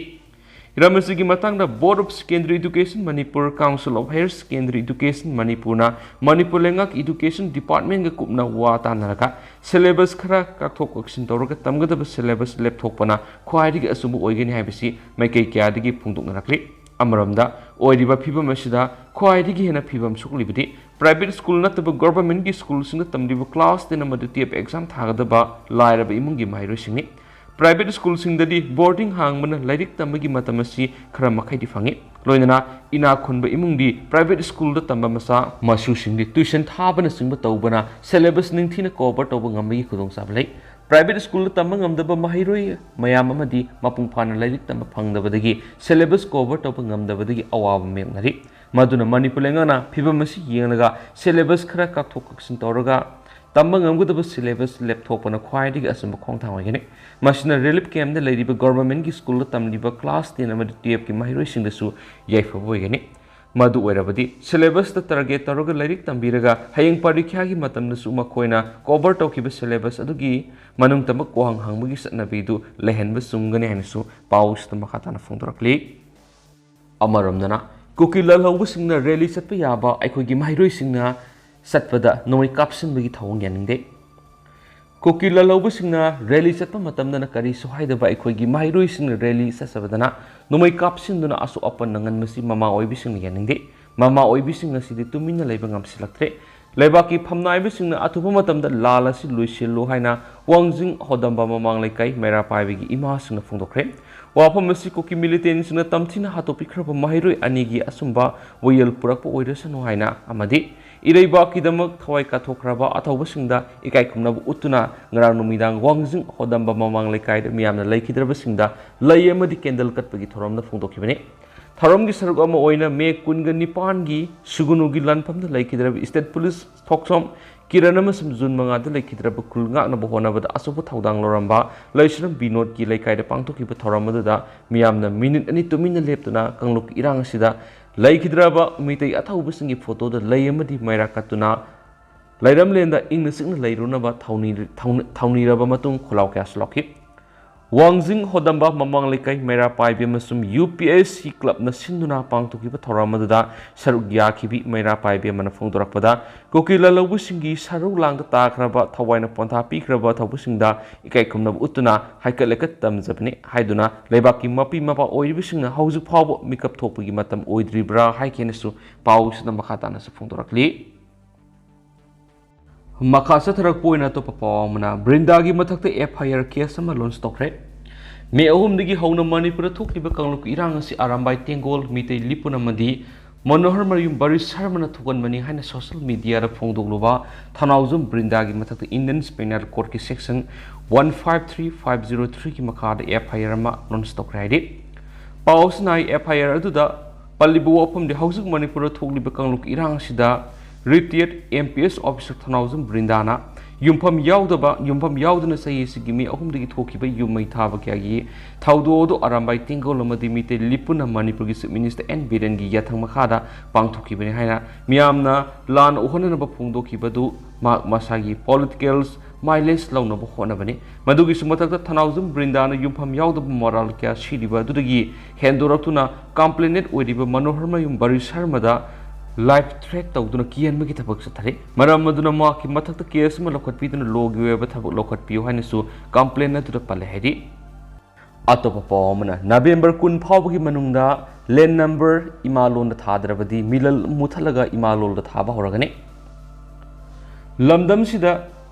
ꯍꯤꯔꯝ ꯑꯁꯤꯒꯤ ꯃꯇꯥꯡꯗ Board of Secondary Education Manipur, Council of Higher Secondary Education ꯃꯅꯤꯄꯨꯔꯅ ꯃꯅꯤꯄꯨꯔ ꯂꯩꯉꯥꯛꯀꯤ Education Departmentꯒ ꯀꯨꯞꯅ ꯋꯥ ꯇꯥꯟꯅꯔꯒ syllabus ꯈꯔ ꯀꯛꯊꯣꯛ ꯀꯛꯁꯤꯟ ꯇꯧꯔꯒ ꯇꯝꯒꯗꯕ syllabus ꯂꯦꯞꯊꯣꯛꯄꯅ ꯈ꯭ꯋꯥꯏꯗꯒꯤ ꯑꯆꯨꯝꯕ ꯑꯣꯏꯒꯅꯤ ꯍꯥꯏꯕꯁꯤ ꯃꯥꯏꯀꯩ ꯀꯌꯥꯗꯒꯤ ꯐꯣꯡꯗꯣꯛꯅꯔꯛꯂꯤ꯫ ꯑꯃꯔꯣꯝꯗ ꯑꯣꯏꯔꯤꯕ ꯐꯤꯕꯝ ꯑꯁꯤꯗ ꯈ꯭ꯋꯥꯏꯗꯒꯤ ꯍꯦꯟꯅ ꯐꯤꯕꯝ ꯁꯣꯛꯂꯤꯕꯗꯤ private school ꯅꯠꯇꯕ governmentꯀꯤ schoolꯁꯤꯡꯗ ꯇꯝꯂꯤꯕ class ten ꯑꯃꯗꯤ twelve exam ꯊꯥꯒꯗꯕ ꯂꯥꯏꯔꯕ ꯏꯃꯨꯡꯒꯤ ꯃꯍꯩꯔꯣꯏꯁꯤꯡꯅꯤ꯫ Private schoolꯁꯤꯡꯗꯗꯤ boarding ꯍꯥꯡꯕꯅ ꯂꯥꯏꯔꯤꯛ ꯇꯝꯕꯒꯤ ꯃꯇꯝ ꯑꯁꯤ ꯈꯔ ꯃꯈꯩꯗꯤ ꯐꯪꯏ꯫ ꯂꯣꯏꯅꯅ ꯏꯅꯥꯛ ꯈꯨꯟꯕ ꯏꯃꯨꯡꯗꯤ private schoolꯗ ꯇꯝꯕ ꯃꯆꯥ ꯃꯁꯨꯁꯤꯡꯗꯤ tuition ꯊꯥꯕꯅꯆꯤꯡꯕ ꯇꯧꯕꯅ syllabus ꯅꯤꯡꯊꯤꯅ cover ꯇꯧꯕ ꯉꯝꯕꯒꯤ ꯈꯨꯗꯣꯡꯆꯥꯕ ꯂꯩ꯫ Private schoolꯗ ꯇꯝꯕ ꯉꯝꯗꯕ ꯃꯍꯩꯔꯣꯏ ꯃꯌꯥꯝ ꯑꯃꯗꯤ ꯃꯄꯨꯡ ꯐꯥꯅ ꯂꯥꯏꯔꯤꯛ ꯇꯝꯕ ꯐꯪꯗꯕꯗꯒꯤ syllabus cover ꯇꯧꯕ ꯉꯝꯗꯕꯗꯒꯤ ꯑꯋꯥꯕ ꯃꯥꯌꯣꯛꯅꯔꯤ꯫ ꯃꯗꯨꯅ ꯃꯅꯤꯄꯨꯔ ꯂꯩꯉꯥꯛꯅ ꯐꯤꯕꯝ ꯑꯁꯤ ꯌꯦꯡꯂꯒ syllabus ꯈꯔ ꯀꯛꯊꯣꯛ ꯀꯛꯁꯤꯟ ꯇꯧꯔꯒ ꯇꯝꯕ ꯉꯝꯒꯗꯕ syllabus ꯂꯦꯞꯊꯣꯛꯄꯅ ꯈ꯭ꯋꯥꯏꯗꯒꯤ ꯑꯆꯨꯝꯕ ꯈꯣꯡꯊꯥꯡ ꯑꯣꯏꯒꯅꯤ꯫ ꯃꯁꯤꯅ relief campꯗ ꯂꯩꯔꯤꯕ governmentꯀꯤ schoolꯗ ꯇꯝꯂꯤꯕ class ten ꯑꯃꯗꯤ twelveꯀꯤ ꯃꯍꯩꯔꯣꯏꯁꯤꯡꯗꯁꯨ ꯌꯥꯏꯐꯕ ꯑꯣꯏꯒꯅꯤ꯫ ꯃꯗꯨ ꯑꯣꯏꯔꯕꯗꯤ syllabusꯇ target ꯇꯧꯔꯒ ꯂꯥꯏꯔꯤꯛ ꯇꯝꯕꯤꯔꯒ ꯍꯌꯦꯡ ꯄꯔꯤꯈ꯭ꯌꯥꯒꯤ ꯃꯇꯝꯗꯁꯨ ꯃꯈꯣꯏꯅ cover ꯇꯧꯈꯤꯕ syllabus ꯑꯗꯨꯒꯤ ꯃꯅꯨꯡ ꯇꯝꯕ ꯋꯥꯍꯪ ꯍꯪꯕꯒꯤ ꯆꯠꯅꯕꯤꯗꯨ ꯂꯩꯍꯟꯕ ꯆꯨꯝꯒꯅꯤ ꯍꯥꯏꯅꯁꯨ ꯄꯥꯎꯁꯤꯗ ꯃꯈꯥ ꯇꯥꯅ ꯐꯣꯡꯗꯣꯔꯛꯂꯤ꯫ ꯑꯃꯔꯣꯝꯗꯅ ꯀꯨꯀꯤ ꯂꯥꯜꯍꯧꯕꯁꯤꯡꯅ rally ꯆꯠꯄ ꯌꯥꯕ ꯑꯩꯈꯣꯏꯒꯤ ꯃꯍꯩꯔꯣꯏꯁꯤꯡꯅ ꯆꯠꯄꯗ ꯅꯣꯡꯃꯩ ꯀꯥꯞꯁꯤꯟꯕꯒꯤ ꯊꯧꯑꯣꯡ ꯌꯥꯅꯤꯡꯗꯦ꯫ ꯀꯨꯀꯤ ꯂꯥꯜꯍꯧꯕꯁꯤꯡꯅ rally ꯆꯠꯄ ꯃꯇꯝꯗꯅ ꯀꯔꯤꯁꯨ ꯍꯥꯏꯗꯕ ꯑꯩꯈꯣꯏꯒꯤ ꯃꯍꯩꯔꯣꯏꯁꯤꯡꯅ rally ꯆꯠꯆꯕꯗꯅ ꯅꯣꯡꯃꯩ ꯀꯥꯞꯁꯤꯟꯗꯨꯅ ꯑꯁꯣꯛ ꯑꯄꯟ ꯅꯪꯍꯟꯕꯁꯤ ꯃꯃꯥ ꯑꯣꯏꯕꯤꯁꯤꯡꯅ ꯌꯥꯅꯤꯡꯗꯦ꯫ ꯃꯃꯥ ꯑꯣꯏꯕꯤꯁꯤꯡ ꯑꯁꯤꯗꯤ ꯇꯨꯃꯤꯟꯅ ꯂꯩꯕ ꯉꯝꯁꯤꯜꯂꯛꯇ꯭ꯔꯦ꯫ ꯂꯩꯕꯥꯛꯀꯤ ꯐꯝꯅꯥꯏꯕꯁꯤꯡꯅ ꯑꯊꯨꯕ ꯃꯇꯝꯗ ꯂꯥꯜ ꯑꯁꯤ ꯂꯣꯏꯁꯤꯜꯂꯨ ꯍꯥꯏꯅ ꯋꯥꯡꯖꯤꯡ ꯍꯣꯗꯝꯕ ꯃꯃꯥꯡ ꯂꯩꯀꯥꯏ ꯃꯩꯔꯥ ꯄꯥꯏꯕꯒꯤ ꯏꯃꯥꯁꯤꯡꯅ ꯐꯣꯡꯗꯣꯛꯈ꯭ꯔꯦ꯫ ꯋꯥꯐꯝ ꯑꯁꯤ ꯀꯨꯀꯤ ꯃꯤꯂꯤꯇꯦꯟꯁꯤꯡꯅ ꯇꯝꯊꯤꯅ ꯍꯥꯠꯇꯣꯛꯄꯤꯈ꯭ꯔꯕ ꯃꯍꯩꯔꯣꯏ ꯑꯅꯤꯒꯤ ꯑꯆꯨꯝꯕ ꯋꯥꯌꯦꯜ ꯄꯨꯔꯛꯄ ꯑꯣꯏꯔꯁꯅꯨ ꯍꯥꯏꯅ ꯑꯃꯗꯤ ꯏꯔꯩꯕꯥꯛꯀꯤꯗꯃꯛ ꯊꯋꯥꯏ ꯀꯠꯊꯣꯛꯈ꯭ꯔꯕ ꯑꯊꯧꯕꯁꯤꯡꯗ ꯏꯀꯥꯏ ꯈꯨꯝꯅꯕ ꯎꯠꯇꯨꯅ ꯉꯔꯥꯡ ꯅꯨꯃꯤꯗꯥꯡ ꯋꯥꯡꯖꯤꯡ ꯍꯣꯗꯝꯕ ꯃꯃꯥꯡ ꯂꯩꯀꯥꯏꯗ ꯃꯤꯌꯥꯝꯅ ꯂꯩꯈꯤꯗ꯭ꯔꯕꯁꯤꯡꯗ ꯂꯩ ꯑꯃꯗꯤ ꯀꯦꯟꯗꯜ ꯀꯠꯄꯒꯤ ꯊꯧꯔꯝꯗ ꯐꯣꯡꯗꯣꯛꯈꯤꯕꯅꯤ꯫ ꯊꯧꯔꯝꯒꯤ ꯁꯔꯨꯛ ꯑꯃ ꯑꯣꯏꯅ ꯃꯦ ꯀꯨꯟꯒ ꯅꯤꯄꯥꯟꯒꯤ ꯁꯨꯒꯨꯅꯨꯒꯤ ꯂꯥꯟꯐꯝꯗ ꯂꯩꯈꯤꯗ꯭ꯔꯕ ꯏꯁꯇꯦꯠ ꯄꯨꯂꯤꯁ ꯊꯣꯛꯆꯣꯝ ꯀꯤꯔꯟ ꯑꯃꯁꯨꯡ ꯖꯨꯟ ꯃꯉꯥꯗ ꯂꯩꯈꯤꯗ꯭ꯔꯕ ꯈꯨꯜ ꯉꯥꯛꯅꯕ ꯍꯣꯠꯅꯕꯗ ꯑꯆꯧꯕ ꯊꯧꯗꯥꯡ ꯂꯧꯔꯝꯕ ꯂꯩꯁ꯭ꯔꯝ ꯕꯤꯅꯣꯗꯀꯤ ꯂꯩꯀꯥꯏꯗ ꯄꯥꯡꯊꯣꯛꯈꯤꯕ ꯊꯧꯔꯝ ꯑꯗꯨꯗ ꯃꯤꯌꯥꯝꯅ ꯃꯤꯅꯤꯠ ꯑꯅꯤ ꯇꯨꯃꯤꯟꯅ ꯂꯦꯞꯇꯨꯅ ꯀꯥꯡꯂꯨꯞꯀꯤ ꯏꯔꯥꯡ ꯑꯁꯤꯗ ꯂꯩꯈꯤꯗ꯭ꯔꯕ ꯃꯤꯇꯩ ꯑꯊꯧꯕꯁꯤꯡꯒꯤ ꯐꯣꯇꯣꯗ ꯂꯩ ꯑꯃꯗꯤ ꯃꯩꯔꯥ ꯀꯠꯇꯨꯅ ꯂꯩꯔꯝꯂꯦꯟꯗ ꯏꯪꯅ ꯆꯤꯛꯅ ꯂꯩꯔꯨꯅꯕ ꯊꯧꯅꯤ-, ꯊꯧꯅ-, ꯊꯧꯅꯤꯔꯕ ꯃꯇꯨꯡ ꯈꯣꯜꯂꯥꯎ ꯀꯌꯥꯁꯨ ꯂꯥꯎꯈꯤ꯫ ꯋꯥꯡꯖꯤꯡ ꯍꯣꯗꯝꯕ ꯃꯃꯥꯡ ꯂꯩꯀꯥꯏ ꯃꯩꯔꯥ ꯄꯥꯏꯕꯤ ꯑꯃꯁꯨꯡ ꯌꯨ ꯄꯤ ꯑꯦꯁ ꯁꯤ ꯀ꯭ꯂꯕꯅ ꯁꯤꯟꯗꯨꯅ ꯄꯥꯡꯊꯣꯛꯈꯤꯕ ꯊꯧꯔꯝ ꯑꯗꯨꯗ ꯁꯔꯨꯛ ꯌꯥꯈꯤꯕꯤ ꯃꯩꯔꯥ ꯄꯥꯏꯕꯤ ꯑꯃꯅ ꯐꯣꯡꯗꯣꯔꯛꯄꯗ, ꯀꯨꯀꯤ ꯂꯥꯜꯍꯧꯕꯁꯤꯡꯒꯤ ꯁꯔꯨ ꯂꯥꯡꯗ ꯇꯥꯈ꯭ꯔꯕ ꯊꯋꯥꯏꯅ ꯄꯣꯟꯊꯥ ꯄꯤꯈ꯭ꯔꯕ ꯊꯧꯕꯁꯤꯡꯗ ꯏꯀꯥꯏ ꯈꯨꯝꯅꯕ ꯎꯠꯇꯨꯅ ꯍꯥꯏꯀꯠ ꯂꯩꯀꯠ ꯇꯝꯖꯕꯅꯤ ꯍꯥꯏꯗꯨꯅ ꯂꯩꯕꯥꯛꯀꯤ ꯃꯄꯤ ꯃꯄꯥ ꯑꯣꯏꯔꯤꯕꯁꯤꯡꯅ ꯍꯧꯖꯤꯛ ꯐꯥꯎꯕ ꯃꯤꯀꯞ ꯊꯣꯛꯄꯒꯤ ꯃꯇꯝ ꯑꯣꯏꯗ꯭ꯔꯤꯕ꯭ꯔꯥ ꯍꯥꯏꯈꯤꯅꯁꯨ ꯄꯥꯎꯁꯤꯗ ꯃꯈꯥ ꯇꯥꯅꯁꯨ ꯐꯣꯡꯗꯣꯔꯛꯂꯤ꯫ ꯃꯈꯥ ꯆꯠꯊꯔꯛꯄ ꯑꯣꯏꯅ ꯑꯇꯣꯞꯄ ꯄꯥꯎ ꯑꯃꯅ, ꯕ꯭ꯔꯤꯟꯗꯥꯒꯤ ꯃꯊꯛꯇ ꯑꯦꯐ ꯑꯥꯏ ꯑꯥꯔ ꯀꯦꯁ ꯑꯃ ꯂꯣꯟꯆ ꯇꯧꯈ꯭ꯔꯦ꯫ ꯃꯦ ꯑꯍꯨꯝꯗꯒꯤ ꯍꯧꯅ ꯃꯅꯤꯄꯨꯔꯗ ꯊꯣꯛꯂꯤꯕ ꯀꯥꯡꯂꯨꯞꯀꯤ ꯏꯔꯥꯡ ꯑꯁꯤ ꯑꯔꯥꯝꯕꯥꯏ ꯇꯦꯡꯒꯣꯜ, ꯃꯤꯇꯩ ꯂꯤꯄꯨꯟ ꯑꯃꯗꯤ ꯃꯅꯣꯍꯔ ꯃꯌꯨꯝ ꯕꯔꯤ ꯁꯔꯃꯅ ꯊꯣꯛꯍꯟꯕꯅꯤ ꯍꯥꯏꯅ ꯁꯣꯁꯤꯌꯦꯜ ꯃꯤꯗꯤꯌꯥꯗ ꯐꯣꯡꯗꯣꯛꯂꯨꯕ ꯊꯧꯅꯥꯎꯖꯝ ꯕ꯭ꯔꯤꯟꯗꯥꯒꯤ ꯃꯊꯛꯇ ꯏꯟꯗꯤꯌꯟ ꯄꯤꯅꯦꯜ ꯀꯣꯗꯀꯤ section one five three five zero ꯊ꯭ꯔꯤꯒꯤ ꯃꯈꯥꯗ ꯑꯦꯐ ꯑꯥꯏ ꯑꯥꯔ ꯑꯃ ꯂꯣꯟꯆ ꯇꯧꯈ꯭ꯔꯦ ꯍꯥꯏꯔꯤ꯫ ꯄꯥꯎ ꯑꯁꯤꯅ ꯍꯥꯏ, ꯑꯦꯐ ꯑꯥꯏ ꯑꯥꯔ ꯑꯗꯨꯗ ꯄꯜꯂꯤꯕ ꯋꯥꯐꯝꯗꯤ ꯍꯧꯖꯤꯛ ꯃꯅꯤꯄꯨꯔꯗ ꯊꯣꯛꯂꯤꯕ ꯀꯥꯡꯂꯨꯞꯀꯤ ꯏꯔꯥꯡ ꯑꯁꯤꯗ ꯔꯤꯇꯤꯌꯔꯗ ꯑꯦꯝ ꯄꯤ ꯑꯦꯁ ꯑꯣꯐꯤꯁꯥꯔ ꯊꯧꯅꯥꯎꯖꯝ ꯕ꯭ꯔꯤꯟꯗꯥꯅ ꯌꯨꯝꯐꯝ ꯌꯥꯎꯗꯕ, ꯌꯨꯝꯐꯝ ꯌꯥꯎꯗꯅ ꯆꯍꯤ ꯑꯁꯤꯒꯤ ꯃꯦ ꯑꯍꯨꯝꯗꯒꯤ ꯊꯣꯛꯈꯤꯕ ꯌꯨꯝ ꯃꯩ ꯊꯥꯕ ꯀꯌꯥꯒꯤ ꯊꯧꯗꯣꯛ ꯑꯗꯨ ꯑꯔꯥꯝꯕꯥꯏ ꯇꯦꯡꯒꯣꯜ ꯑꯃꯗꯤ ꯃꯤꯇꯩ ꯂꯤꯄꯨꯟꯅ ꯃꯅꯤꯄꯨꯔꯒꯤ ꯆꯤꯐ ꯃꯤꯅꯤꯁꯇꯔ ꯑꯦꯟ ꯕꯤꯔꯦꯟꯒꯤ ꯌꯥꯊꯪ ꯃꯈꯥꯗ ꯄꯥꯡꯊꯣꯛꯈꯤꯕꯅꯤ ꯍꯥꯏꯅ ꯃꯤꯌꯥꯝꯅ ꯂꯥꯟꯅ ꯎꯍꯟꯅꯅꯕ ꯐꯣꯡꯗꯣꯛꯈꯤꯕꯗꯨ ꯃꯍꯥꯛ ꯃꯁꯥꯒꯤ ꯄꯣꯂꯤꯇꯤꯀꯦꯜ ꯃꯥꯏꯂꯦꯖ ꯂꯧꯅꯕ ꯍꯣꯠꯅꯕꯅꯤ꯫ ꯃꯗꯨꯒꯤꯁꯨ ꯃꯊꯛꯇ ꯊꯧꯅꯥꯎꯖꯝ ꯕ꯭ꯔꯤꯟꯗꯥꯅ ꯌꯨꯝꯐꯝ ꯌꯥꯎꯗꯕ ꯃꯣꯔꯥꯜ ꯀꯌꯥ ꯁꯤꯔꯤꯕ ꯑꯗꯨꯗꯒꯤ ꯍꯦꯟꯗꯣꯔꯛꯇꯨꯅ ꯀꯝꯄ꯭ꯂꯦꯅꯦꯟ ꯑꯣꯏꯔꯤꯕ ꯃꯅꯣꯍꯔ ꯃꯌꯨꯝ ꯕꯔꯤ ꯁꯔꯃꯗ ꯂꯥꯏꯐ ꯊ꯭ꯔꯦꯠ ꯇꯧꯗꯨꯅ ꯀꯤꯍꯟꯕꯒꯤ ꯊꯕꯛ ꯆꯠꯊꯔꯤ꯫ ꯃꯔꯝ ꯑꯗꯨꯅ ꯃꯍꯥꯛꯀꯤ ꯃꯊꯛꯇ ꯀꯦꯁ ꯑꯃ ꯂꯧꯈꯠꯄꯤꯗꯨꯅ ꯂꯣꯒꯤ ꯑꯣꯏꯕ ꯊꯕꯛ ꯂꯧꯈꯠꯄꯤꯌꯨ ꯍꯥꯏꯅꯁꯨ ꯀꯝꯄ꯭ꯂꯦꯟ ꯑꯗꯨꯗ ꯄꯜꯂꯦ ꯍꯥꯏꯔꯤ꯫ ꯑꯇꯣꯞꯄ ꯄꯥꯎ ꯑꯃꯅ, ꯅꯕꯦꯝꯕꯔ ꯀꯨꯟ ꯐꯥꯎꯕꯒꯤ ꯃꯅꯨꯡꯗ ꯂꯦꯟ ꯅꯝꯕꯔ ꯏꯃꯥꯂꯣꯟꯗ ꯊꯥꯗ꯭ꯔꯕꯗꯤ ꯃꯤꯂꯜ ꯃꯨꯊꯠꯂꯒ ꯏꯃꯥꯂꯣꯟꯗ ꯊꯥꯕ ꯍꯧꯔꯒꯅꯤ꯫ ꯂꯝꯗꯝꯁꯤꯗ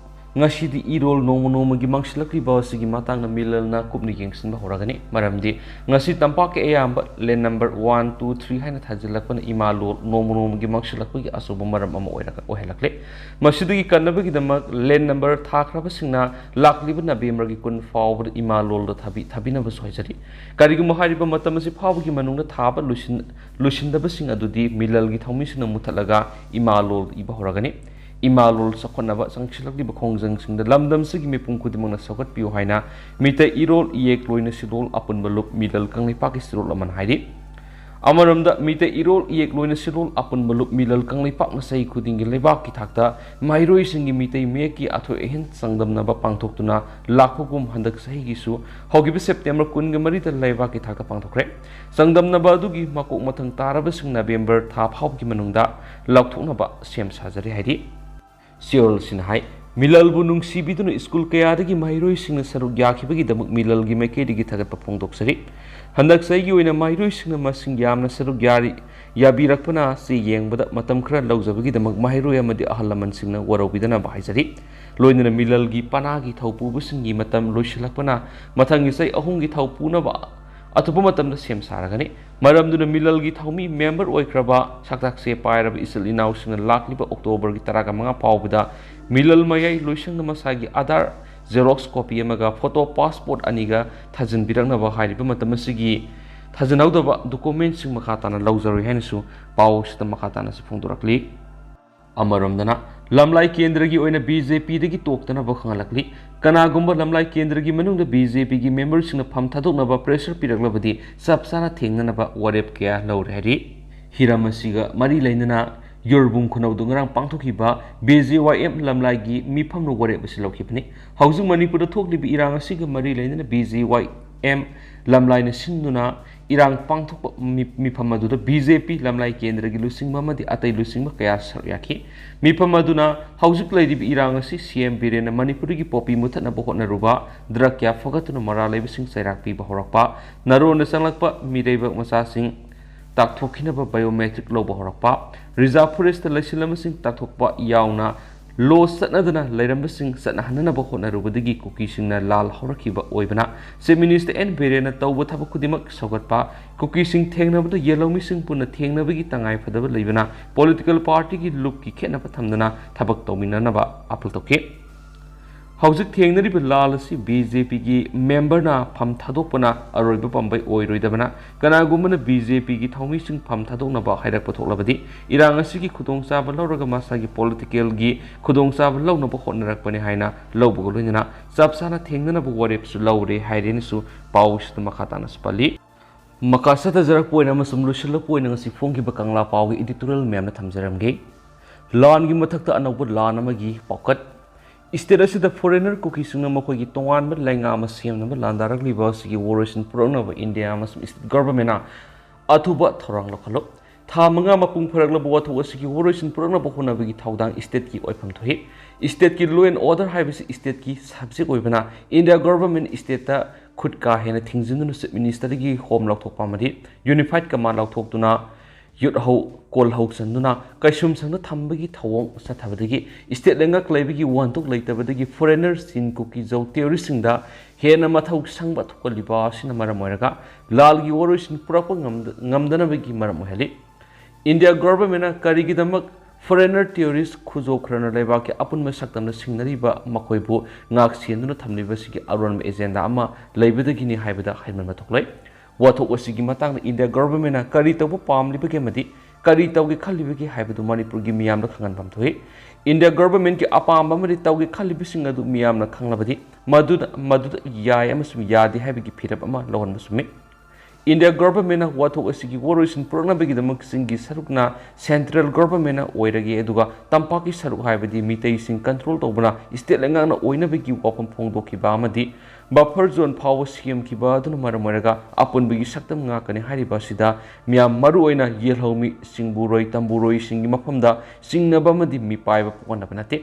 ꯉꯁꯤꯗꯤ ꯏꯔꯣꯜ ꯅꯣꯡꯃ ꯅꯣꯡꯃꯒꯤ ꯃꯥꯡꯁꯤꯜꯂꯛꯂꯤꯕ ꯑꯁꯤꯒꯤ ꯃꯇꯥꯡꯗ ꯃꯤꯂꯜꯅ ꯀꯨꯞꯅ ꯌꯦꯡꯁꯤꯟꯕ ꯍꯧꯔꯒꯅꯤ꯫ ꯃꯔꯝꯗꯤ ꯉꯁꯤ ꯇꯝꯄꯥꯛꯀꯤ ꯑꯌꯥꯝꯕ land number one, two, three ꯍꯥꯏꯅ ꯊꯥꯖꯤꯜꯂꯛꯄꯅ ꯏꯃꯥ ꯂꯣꯜ ꯅꯣꯡꯃ ꯅꯣꯡꯃꯒꯤ ꯃꯥꯡꯁꯤꯜꯂꯛꯄꯒꯤ ꯑꯆꯧꯕ ꯃꯔꯝ ꯑꯃ ꯑꯣꯏꯔꯒ, ꯑꯣꯏꯍꯜꯂꯛꯂꯦ꯫ ꯃꯁꯤꯗꯒꯤ ꯀꯟꯅꯕꯒꯤꯗꯃꯛ land number ꯊꯥꯈ꯭ꯔꯕꯁꯤꯡꯅ ꯂꯥꯛꯂꯤꯕ Novemberꯒꯤ ꯀꯨꯟ ꯐꯥꯎꯕꯗ ꯏꯃꯥ ꯂꯣꯜꯗ ꯊꯥꯕꯤ-, ꯊꯥꯕꯤꯅꯕꯁꯨ ꯍꯥꯏꯖꯔꯤ꯫ ꯀꯔꯤꯒꯨꯝꯕ ꯍꯥꯏꯔꯤꯕ ꯃꯇꯝ ꯑꯁꯤ ꯐꯥꯎꯕꯒꯤ ꯃꯅꯨꯡꯗ ꯊꯥꯕ ꯂꯣꯏꯁꯤꯟ-, ꯂꯣꯏꯁꯤꯟꯗꯕꯁꯤꯡ ꯑꯗꯨꯗꯤ ꯃꯤꯂꯜꯒꯤ ꯊꯧꯃꯤꯁꯤꯡꯅ ꯃꯨꯊꯠꯂꯒ ꯏꯃꯥ ꯂꯣꯜ ꯏꯕ ꯍꯧꯔꯒꯅꯤ꯫ ꯏꯃꯥ ꯂꯣꯜ ꯆꯥꯎꯈꯠꯅꯕ ꯆꯪꯁꯤꯜꯂꯛꯂꯤꯕ ꯈꯣꯡꯖꯪꯁꯤꯡꯗ ꯂꯝꯗꯝꯁꯤꯒꯤ ꯃꯤꯄꯨꯝ ꯈꯨꯗꯤꯡꯃꯛꯅ ꯁꯧꯒꯠꯄꯤꯌꯨ ꯍꯥꯏꯅ ꯃꯤꯇꯩ ꯏꯔꯣꯜ ꯏꯌꯦꯛ ꯂꯣꯏꯅ ꯁꯤꯂꯣꯜ ꯑꯄꯨꯟꯕ ꯂꯨꯞ ꯃꯤꯂꯜ ꯀꯪꯂꯩꯄꯥꯛꯀꯤ ꯁꯤꯔꯣꯜ ꯑꯃꯅ ꯍꯥꯏꯔꯤ꯫ ꯑꯃꯔꯣꯝꯗ ꯃꯤꯇꯩ ꯏꯔꯣꯜ ꯏꯌꯦꯛ ꯂꯣꯏꯅ ꯁꯤꯂꯣꯜ ꯑꯄꯨꯟꯕ ꯂꯨꯞ ꯃꯤꯂꯜ ꯀꯪꯂꯩꯄꯥꯛꯅ ꯆꯍꯤ ꯈꯨꯗꯤꯡꯒꯤ ꯂꯩꯕꯥꯛꯀꯤ ꯊꯥꯛꯇ ꯃꯍꯩꯔꯣꯏꯁꯤꯡꯒꯤ ꯃꯤꯇꯩ ꯃꯌꯦꯛꯀꯤ ꯑꯊꯣꯏ ꯑꯍꯦꯟ ꯆꯥꯡꯗꯝꯅꯕ ꯄꯥꯡꯊꯣꯛꯇꯨꯅ ꯂꯥꯛꯄꯒꯨꯝ ꯍꯟꯗꯛ ꯆꯍꯤꯒꯤꯁꯨ ꯍꯧꯈꯤꯕ September ꯀꯨꯟꯒ ꯃꯔꯤꯗ ꯂꯩꯕꯥꯛꯀꯤ ꯊꯥꯛꯇ ꯄꯥꯡꯊꯣꯛꯈ꯭ꯔꯦ꯫ ꯆꯥꯡꯗꯝꯅꯕ ꯑꯗꯨꯒꯤ ꯃꯀꯣꯛ ꯃꯊꯪ ꯇꯥꯔꯕꯁꯤꯡ November ꯊꯥ ꯐꯥꯎꯕꯒꯤ ꯃꯅꯨꯡꯗ ꯂꯥꯎꯊꯣꯛꯅꯕ ꯁꯦꯝ ꯁꯥꯖꯔꯤ ꯍꯥꯏꯔꯤ꯫ ꯁꯤꯔꯣꯜꯁꯤꯅ ꯍꯥꯏ, ꯃꯤꯂꯜꯕꯨ ꯅꯨꯡꯁꯤꯕꯤꯗꯨꯅ ꯁ꯭ꯀꯨꯜ ꯀꯌꯥꯗꯒꯤ ꯃꯍꯩꯔꯣꯏꯁꯤꯡꯅ ꯁꯔꯨꯛ ꯌꯥꯈꯤꯕꯒꯤꯗꯃꯛ ꯃꯤꯂꯜꯒꯤ ꯃꯥꯏꯀꯩꯗꯒꯤ ꯊꯥꯒꯠꯄ ꯐꯣꯡꯗꯣꯛꯆꯔꯤ꯫ ꯍꯟꯗꯛ ꯆꯍꯤꯒꯤ ꯑꯣꯏꯅ ꯃꯍꯩꯔꯣꯏꯁꯤꯡꯅ ꯃꯁꯤꯡ ꯌꯥꯝꯅ ꯁꯔꯨꯛ ꯌꯥꯔꯤ-, ꯌꯥꯕꯤꯔꯛꯄꯅ ꯆꯦ ꯌꯦꯡꯕꯗ ꯃꯇꯝ ꯈꯔ ꯂꯧꯖꯕꯒꯤꯗꯃꯛ ꯃꯍꯩꯔꯣꯏ ꯑꯃꯗꯤ ꯑꯍꯜ ꯂꯃꯟꯁꯤꯡꯅ ꯋꯥꯔꯧꯕꯤꯗꯅꯕ ꯍꯥꯏꯖꯔꯤ꯫ ꯂꯣꯏꯅꯅ ꯃꯤꯂꯜꯒꯤ ꯄꯅꯥꯒꯤ ꯊꯧ ꯄꯨꯕꯁꯤꯡꯒꯤ ꯃꯇꯝ ꯂꯣꯏꯁꯤꯜꯂꯛꯄꯅ ꯃꯊꯪꯒꯤ ꯆꯍꯤ ꯑꯍꯨꯝꯒꯤ ꯊꯧ ꯄꯨꯅꯕ ꯑꯊꯨꯕ ꯃꯇꯝꯗ ꯁꯦꯝ ꯁꯥꯔꯒꯅꯤ꯫ ꯃꯔꯝꯗꯨꯅ ꯃꯤꯂꯜꯒꯤ ꯊꯧꯃꯤ member ꯑꯣꯏꯈ꯭ꯔꯕ ꯁꯛꯇꯥꯛ ꯆꯦ ꯄꯥꯏꯔꯕ ꯏꯆꯤꯜ ꯏꯅꯥꯎꯁꯤꯡꯅ ꯂꯥꯛꯂꯤꯕ Octoberꯒꯤ ꯇꯔꯥꯃꯉꯥ ꯐꯥꯎꯕꯗ ꯃꯤꯂꯜ ꯃꯌꯥꯏ ꯂꯣꯏꯁꯪꯅ ꯃꯁꯥꯒꯤ Aadhaar xerox copy ꯑꯃꯒ photo passport ꯑꯅꯤꯒ ꯊꯥꯖꯤꯟꯕꯤꯔꯛꯅꯕ ꯍꯥꯏꯔꯤꯕ ꯃꯇꯝ ꯑꯁꯤꯒꯤ ꯊꯥꯖꯤꯟꯍꯧꯗꯕ documentꯁꯤꯡ ꯃꯈꯥ ꯇꯥꯅ ꯂꯧꯖꯔꯣꯏ ꯍꯥꯏꯅꯁꯨ ꯄꯥꯎ ꯑꯁꯤꯗ ꯃꯈꯥ ꯇꯥꯅꯁꯨ ꯐꯣꯡꯗꯣꯔꯛꯂꯤ꯫ ꯑꯃꯔꯣꯝꯗꯅ ꯂꯝꯂꯥꯏ ꯀꯦꯟꯗ꯭ꯔꯒꯤ ꯑꯣꯏꯅ BJPꯗꯒꯤ ꯇꯣꯛꯇꯅꯕ ꯈꯪꯍꯜꯂꯛꯂꯤ꯫ ꯀꯅꯥꯒꯨꯝꯕ ꯂꯝꯂꯥꯏ ꯀꯦꯟꯗ꯭ꯔꯒꯤ ꯃꯅꯨꯡꯗ BJPꯒꯤ memberꯁꯤꯡꯅ ꯐꯝ ꯊꯥꯗꯣꯛꯅꯕ pressure ꯄꯤꯔꯛꯂꯕꯗꯤ ꯆꯞ ꯆꯥꯅ ꯊꯦꯡꯅꯅꯕ ꯋꯥꯔꯦꯞ ꯀꯌꯥ ꯂꯧꯔꯦ ꯍꯥꯏꯔꯤ꯫ ꯍꯤꯔꯝ ꯑꯁꯤꯒ ꯃꯔꯤ ꯂꯩꯅꯅ ꯌꯨꯔꯕꯨꯡ ꯈꯨꯅꯧꯗ ꯉꯔꯥꯡ ꯄꯥꯡꯊꯣꯛꯈꯤꯕ BJYM ꯂꯝꯂꯥꯏꯒꯤ ꯃꯤꯐꯝꯅ ꯋꯥꯔꯦꯞ ꯑꯁꯤ ꯂꯧꯈꯤꯕꯅꯤ꯫ ꯍꯧꯖꯤꯛ ꯃꯅꯤꯄꯨꯔꯗ ꯊꯣꯛꯂꯤꯕ ꯏꯔꯥꯡ ꯑꯁꯤꯒ ꯃꯔꯤ ꯂꯩꯅꯅ BJYM ꯂꯝꯂꯥꯏꯅ ꯁꯤꯟꯗꯨꯅ ꯏꯔꯥꯡ ꯄꯥꯡꯊꯣꯛꯄ ꯃꯤ-, ꯃꯤꯐꯝ ꯑꯗꯨꯗ BJP ꯂꯝꯂꯥꯏ ꯀꯦꯟꯗ꯭ꯔꯒꯤ ꯂꯨꯆꯤꯡꯕ ꯑꯃꯗꯤ ꯑꯇꯩ ꯂꯨꯆꯤꯡꯕ ꯀꯌꯥ ꯁꯔꯨꯛ ꯌꯥꯈꯤ꯫ ꯃꯤꯐꯝ ꯑꯗꯨꯅ ꯍꯧꯖꯤꯛ ꯂꯩꯔꯤꯕ ꯏꯔꯥꯡ ꯑꯁꯤ CM ꯕꯤꯔꯦꯟꯅ ꯃꯅꯤꯄꯨꯔꯗꯒꯤ poppy ꯃꯨꯊꯠꯅꯕ ꯍꯣꯠꯅꯔꯨꯕ, drug ꯀꯌꯥ ꯐꯒꯠꯇꯨꯅ ꯃꯔꯥ ꯂꯩꯕꯁꯤꯡ ꯆꯩꯔꯥꯛ ꯄꯤꯕ ꯍꯧꯔꯛꯄ, ꯅꯔꯣꯟꯗ ꯆꯪꯂꯛꯄ ꯃꯤꯔꯩꯕꯥꯛ ꯃꯆꯥꯁꯤꯡ ꯇꯥꯛꯊꯣꯛꯈꯤꯅꯕ biometric ꯂꯧꯕ ꯍꯧꯔꯛꯄ, reserve forestꯇ ꯂꯩꯁꯤꯜꯂꯝꯕꯁꯤꯡ ꯇꯥꯛꯊꯣꯛꯄ ꯌꯥꯎꯅ ꯂꯣ ꯆꯠꯅꯗꯅ ꯂꯩꯔꯝꯕꯁꯤꯡ ꯆꯠꯅꯍꯟꯅꯅꯕ ꯍꯣꯠꯅꯔꯨꯕꯗꯒꯤ ꯀꯨꯀꯤꯁꯤꯡꯅ ꯂꯥꯜ ꯍꯧꯔꯛꯈꯤꯕ ꯑꯣꯏꯕꯅ, Chief Minister ꯑꯦꯟ ꯕꯤꯔꯦꯟꯅ ꯇꯧꯕ ꯊꯕꯛ ꯈꯨꯗꯤꯡꯃꯛ ꯁꯧꯒꯠꯄ, ꯀꯨꯀꯤꯁꯤꯡ ꯊꯦꯡꯅꯕꯗ ꯌꯦꯜꯍꯧꯃꯤꯁꯤꯡ ꯄꯨꯟꯅ ꯊꯦꯡꯅꯕꯒꯤ ꯇꯉꯥꯏ ꯐꯗꯕ ꯂꯩꯕꯅ, political partyꯒꯤ ꯂꯨꯞꯀꯤ ꯈꯦꯠꯅꯕ ꯊꯝꯗꯅ ꯊꯕꯛ ꯇꯧꯃꯤꯟꯅꯅꯕ ꯑꯥꯄꯤꯜ ꯇꯧꯈꯤ꯫ ꯍꯧꯖꯤꯛ ꯊꯦꯡꯅꯔꯤꯕ ꯂꯥꯜ ꯑꯁꯤ BJPꯒꯤ memberꯅ ꯐꯝ ꯊꯥꯗꯣꯛꯄꯅ ꯑꯔꯣꯏꯕ ꯄꯥꯝꯕꯩ ꯑꯣꯏꯔꯣꯏꯗꯕꯅ, ꯀꯅꯥꯒꯨꯝꯕꯅ BJPꯒꯤ ꯊꯧꯃꯤꯁꯤꯡ ꯐꯝ ꯊꯥꯗꯣꯛꯅꯕ ꯍꯥꯏꯔꯛꯄ ꯊꯣꯛꯂꯕꯗꯤ, ꯏꯔꯥꯡ ꯑꯁꯤꯒꯤ ꯈꯨꯗꯣꯡꯆꯥꯕ ꯂꯧꯔꯒ ꯃꯁꯥꯒꯤ politicalꯒꯤ ꯈꯨꯗꯣꯡꯆꯥꯕ ꯂꯧꯅꯕ ꯍꯣꯠꯅꯔꯛꯄꯅꯤ ꯍꯥꯏꯅ ꯂꯧꯕꯒ ꯂꯣꯏꯅꯅ ꯆꯞ ꯆꯥꯅ ꯊꯦꯡꯅꯅꯕ ꯋꯥꯔꯦꯞꯁꯨ ꯂꯧꯔꯦ ꯍꯥꯏꯔꯦꯅꯁꯨ ꯄꯥꯎꯁꯤꯗ ꯃꯈꯥ ꯇꯥꯅꯁꯨ ꯄꯜꯂꯤ꯫ ꯃꯈꯥ ꯆꯠꯊꯖꯔꯛꯄ ꯑꯣꯏꯅ ꯑꯃꯁꯨꯡ ꯂꯣꯏꯁꯤꯜꯂꯛꯄ ꯑꯣꯏꯅ ꯉꯁꯤ ꯐꯣꯡꯈꯤꯕ ꯀꯪꯂꯥ ꯄꯥꯎꯒꯤ editorial ꯃꯌꯥꯝꯅ ꯊꯝꯖꯔꯝꯒꯦ꯫ ꯂꯥꯟꯒꯤ ꯃꯊꯛꯇ ꯑꯅꯧꯕ ꯂꯥꯟ ꯑꯃꯒꯤ ꯄꯥꯎꯀꯠ꯫ State ꯑꯁꯤꯗ foreigner ꯀꯨꯀꯤꯁꯤꯡꯅ ꯃꯈꯣꯏꯒꯤ ꯇꯣꯉꯥꯟꯕ ꯂꯩꯉꯥꯛ ꯑꯃ ꯁꯦꯝꯅꯕ ꯂꯥꯟꯗꯥꯔꯛꯂꯤꯕ ꯑꯁꯤꯒꯤ ꯋꯥꯔꯣꯏꯁꯤꯟ ꯄꯨꯔꯛꯅꯕ India ꯑꯃꯁꯨꯡ state governmentꯅ ꯑꯊꯨꯕ ꯊꯧꯔꯥꯡ ꯂꯧꯈꯠꯂꯨ꯫ ꯊꯥ ꯃꯉꯥ ꯃꯄꯨꯡ ꯐꯥꯔꯛꯂꯕ ꯋꯥꯊꯣꯛ ꯑꯁꯤꯒꯤ ꯋꯥꯔꯣꯏꯁꯤꯟ ꯄꯨꯔꯛꯅꯕ ꯍꯣꯠꯅꯕꯒꯤ ꯊꯧꯗꯥꯡ stateꯀꯤ ꯑꯣꯏꯐꯝ ꯊꯣꯛꯏ꯫ Stateꯀꯤ law and order ꯍꯥꯏꯕꯁꯤ stateꯀꯤ subject ꯑꯣꯏꯕꯅ, India government stateꯇ ꯈꯨꯠ ꯀꯥ ꯍꯦꯟꯅ ꯊꯤꯡꯖꯤꯟꯗꯨꯅ Chief Ministerꯗꯒꯤ home ꯂꯧꯊꯣꯛꯄ ꯑꯃꯗꯤ unified command ꯂꯧꯊꯣꯛꯇꯨꯅ ꯌꯨꯠ ꯍꯧ, ꯀꯣꯜ ꯍꯧ ꯆꯟꯗꯨꯅ ꯀꯩꯁꯨꯝꯁꯪꯗ ꯊꯝꯕꯒꯤ ꯊꯧꯑꯣꯡ ꯆꯠꯊꯕꯗꯒꯤ, state ꯂꯩꯉꯥꯛ ꯂꯩꯕꯒꯤ ꯋꯥꯍꯟꯊꯣꯛ ꯂꯩꯇꯕꯗꯒꯤ foreigner ꯆꯤꯟ ꯀꯨꯀꯤ ꯖꯧ terroristꯁꯤꯡꯗ ꯍꯦꯟꯅ ꯃꯊꯧ ꯁꯪꯕ ꯊꯣꯛꯍꯜꯂꯤꯕ ꯑꯁꯤꯅ ꯃꯔꯝ ꯑꯣꯏꯔꯒ ꯂꯥꯜꯒꯤ ꯋꯥꯔꯣꯏꯁꯤꯟ ꯄꯨꯔꯛꯄ ꯉꯝꯗ-, ꯉꯝꯗꯅꯕꯒꯤ ꯃꯔꯝ ꯑꯣꯏꯍꯜꯂꯤ꯫ India governmentꯅ ꯀꯔꯤꯒꯤꯗꯃꯛ foreigner terrorist ꯈꯨꯖꯣ ꯈꯔꯅ ꯂꯩꯕꯥꯛꯀꯤ ꯑꯄꯨꯟꯕ ꯁꯛꯇꯝꯗ ꯁꯤꯡꯅꯔꯤꯕ ꯃꯈꯣꯏꯕꯨ ꯉꯥꯛ ꯁꯦꯟꯗꯨꯅ ꯊꯝꯂꯤꯕꯁꯤꯒꯤ ꯑꯔꯣꯟꯕ agenda ꯑꯃ ꯂꯩꯕꯗꯒꯤꯅꯤ ꯍꯥꯏꯕꯗ ꯍꯥꯏꯃꯟꯕ ꯊꯣꯛꯂꯣꯏ꯫ ꯋꯥꯊꯣꯛ ꯑꯁꯤꯒꯤ ꯃꯇꯥꯡꯗ India governmentꯅ ꯀꯔꯤ ꯇꯧꯕ ꯄꯥꯝꯂꯤꯕꯒꯦ ꯑꯃꯗꯤ ꯀꯔꯤ ꯇꯧꯒꯦ ꯈꯜꯂꯤꯕꯒꯦ ꯍꯥꯏꯕꯗꯨ ꯃꯅꯤꯄꯨꯔꯒꯤ ꯃꯤꯌꯥꯝꯗ ꯈꯪꯍꯟꯐꯝ ꯊꯣꯛꯏ꯫ India governmentꯀꯤ ꯑꯄꯥꯝꯕ ꯑꯃꯗꯤ ꯇꯧꯒꯦ ꯈꯜꯂꯤꯕꯁꯤꯡ ꯑꯗꯨ ꯃꯤꯌꯥꯝꯅ ꯈꯪꯂꯕꯗꯤ ꯃꯗꯨꯗ, ꯃꯗꯨꯗ ꯌꯥꯏ ꯑꯃꯁꯨꯡ ꯌꯥꯗꯦ ꯍꯥꯏꯕꯒꯤ ꯐꯤꯔꯦꯞ ꯑꯃ ꯂꯧꯍꯟꯕ ꯆꯨꯝꯃꯤ꯫ India governmentꯅ ꯋꯥꯊꯣꯛ ꯑꯁꯤꯒꯤ ꯋꯥꯔꯣꯏꯁꯤꯟ ꯄꯨꯔꯛꯅꯕꯒꯤꯗꯃꯛ ꯆꯤꯡꯒꯤ ꯁꯔꯨꯛꯅ central governmentꯅ ꯑꯣꯏꯔꯒꯦ, ꯑꯗꯨꯒ ꯇꯝꯄꯥꯛꯀꯤ ꯁꯔꯨꯛ ꯍꯥꯏꯕꯗꯤ ꯃꯤꯇꯩꯁꯤꯡ control ꯇꯧꯕꯅ state ꯂꯩꯉꯥꯛꯅ ꯑꯣꯏꯅꯕꯒꯤ ꯋꯥꯐꯝ ꯐꯣꯡꯗꯣꯛꯈꯤꯕ ꯑꯃꯗꯤ buffer zone ꯐꯥꯎꯕ ꯁꯦꯝꯈꯤꯕ ꯑꯗꯨꯅ ꯃꯔꯝ ꯑꯣꯏꯔꯒ ꯑꯄꯨꯟꯕꯒꯤ ꯁꯛꯇꯝ ꯉꯥꯛꯀꯅꯤ ꯍꯥꯏꯔꯤꯕ ꯑꯁꯤꯗ ꯃꯤꯌꯥꯝ ꯃꯔꯨꯑꯣꯏꯅ ꯌꯦꯜꯍꯧꯃꯤ, ꯆꯤꯡꯕꯨꯔꯣꯏ, ꯇꯝꯕꯨꯔꯣꯏꯁꯤꯡꯒꯤ ꯃꯐꯝꯗ ꯆꯤꯡꯅꯕ ꯑꯃꯗꯤ ꯃꯤꯄꯥꯏꯕ ꯄꯣꯛꯍꯟꯅꯕ ꯅꯠꯇꯦ꯫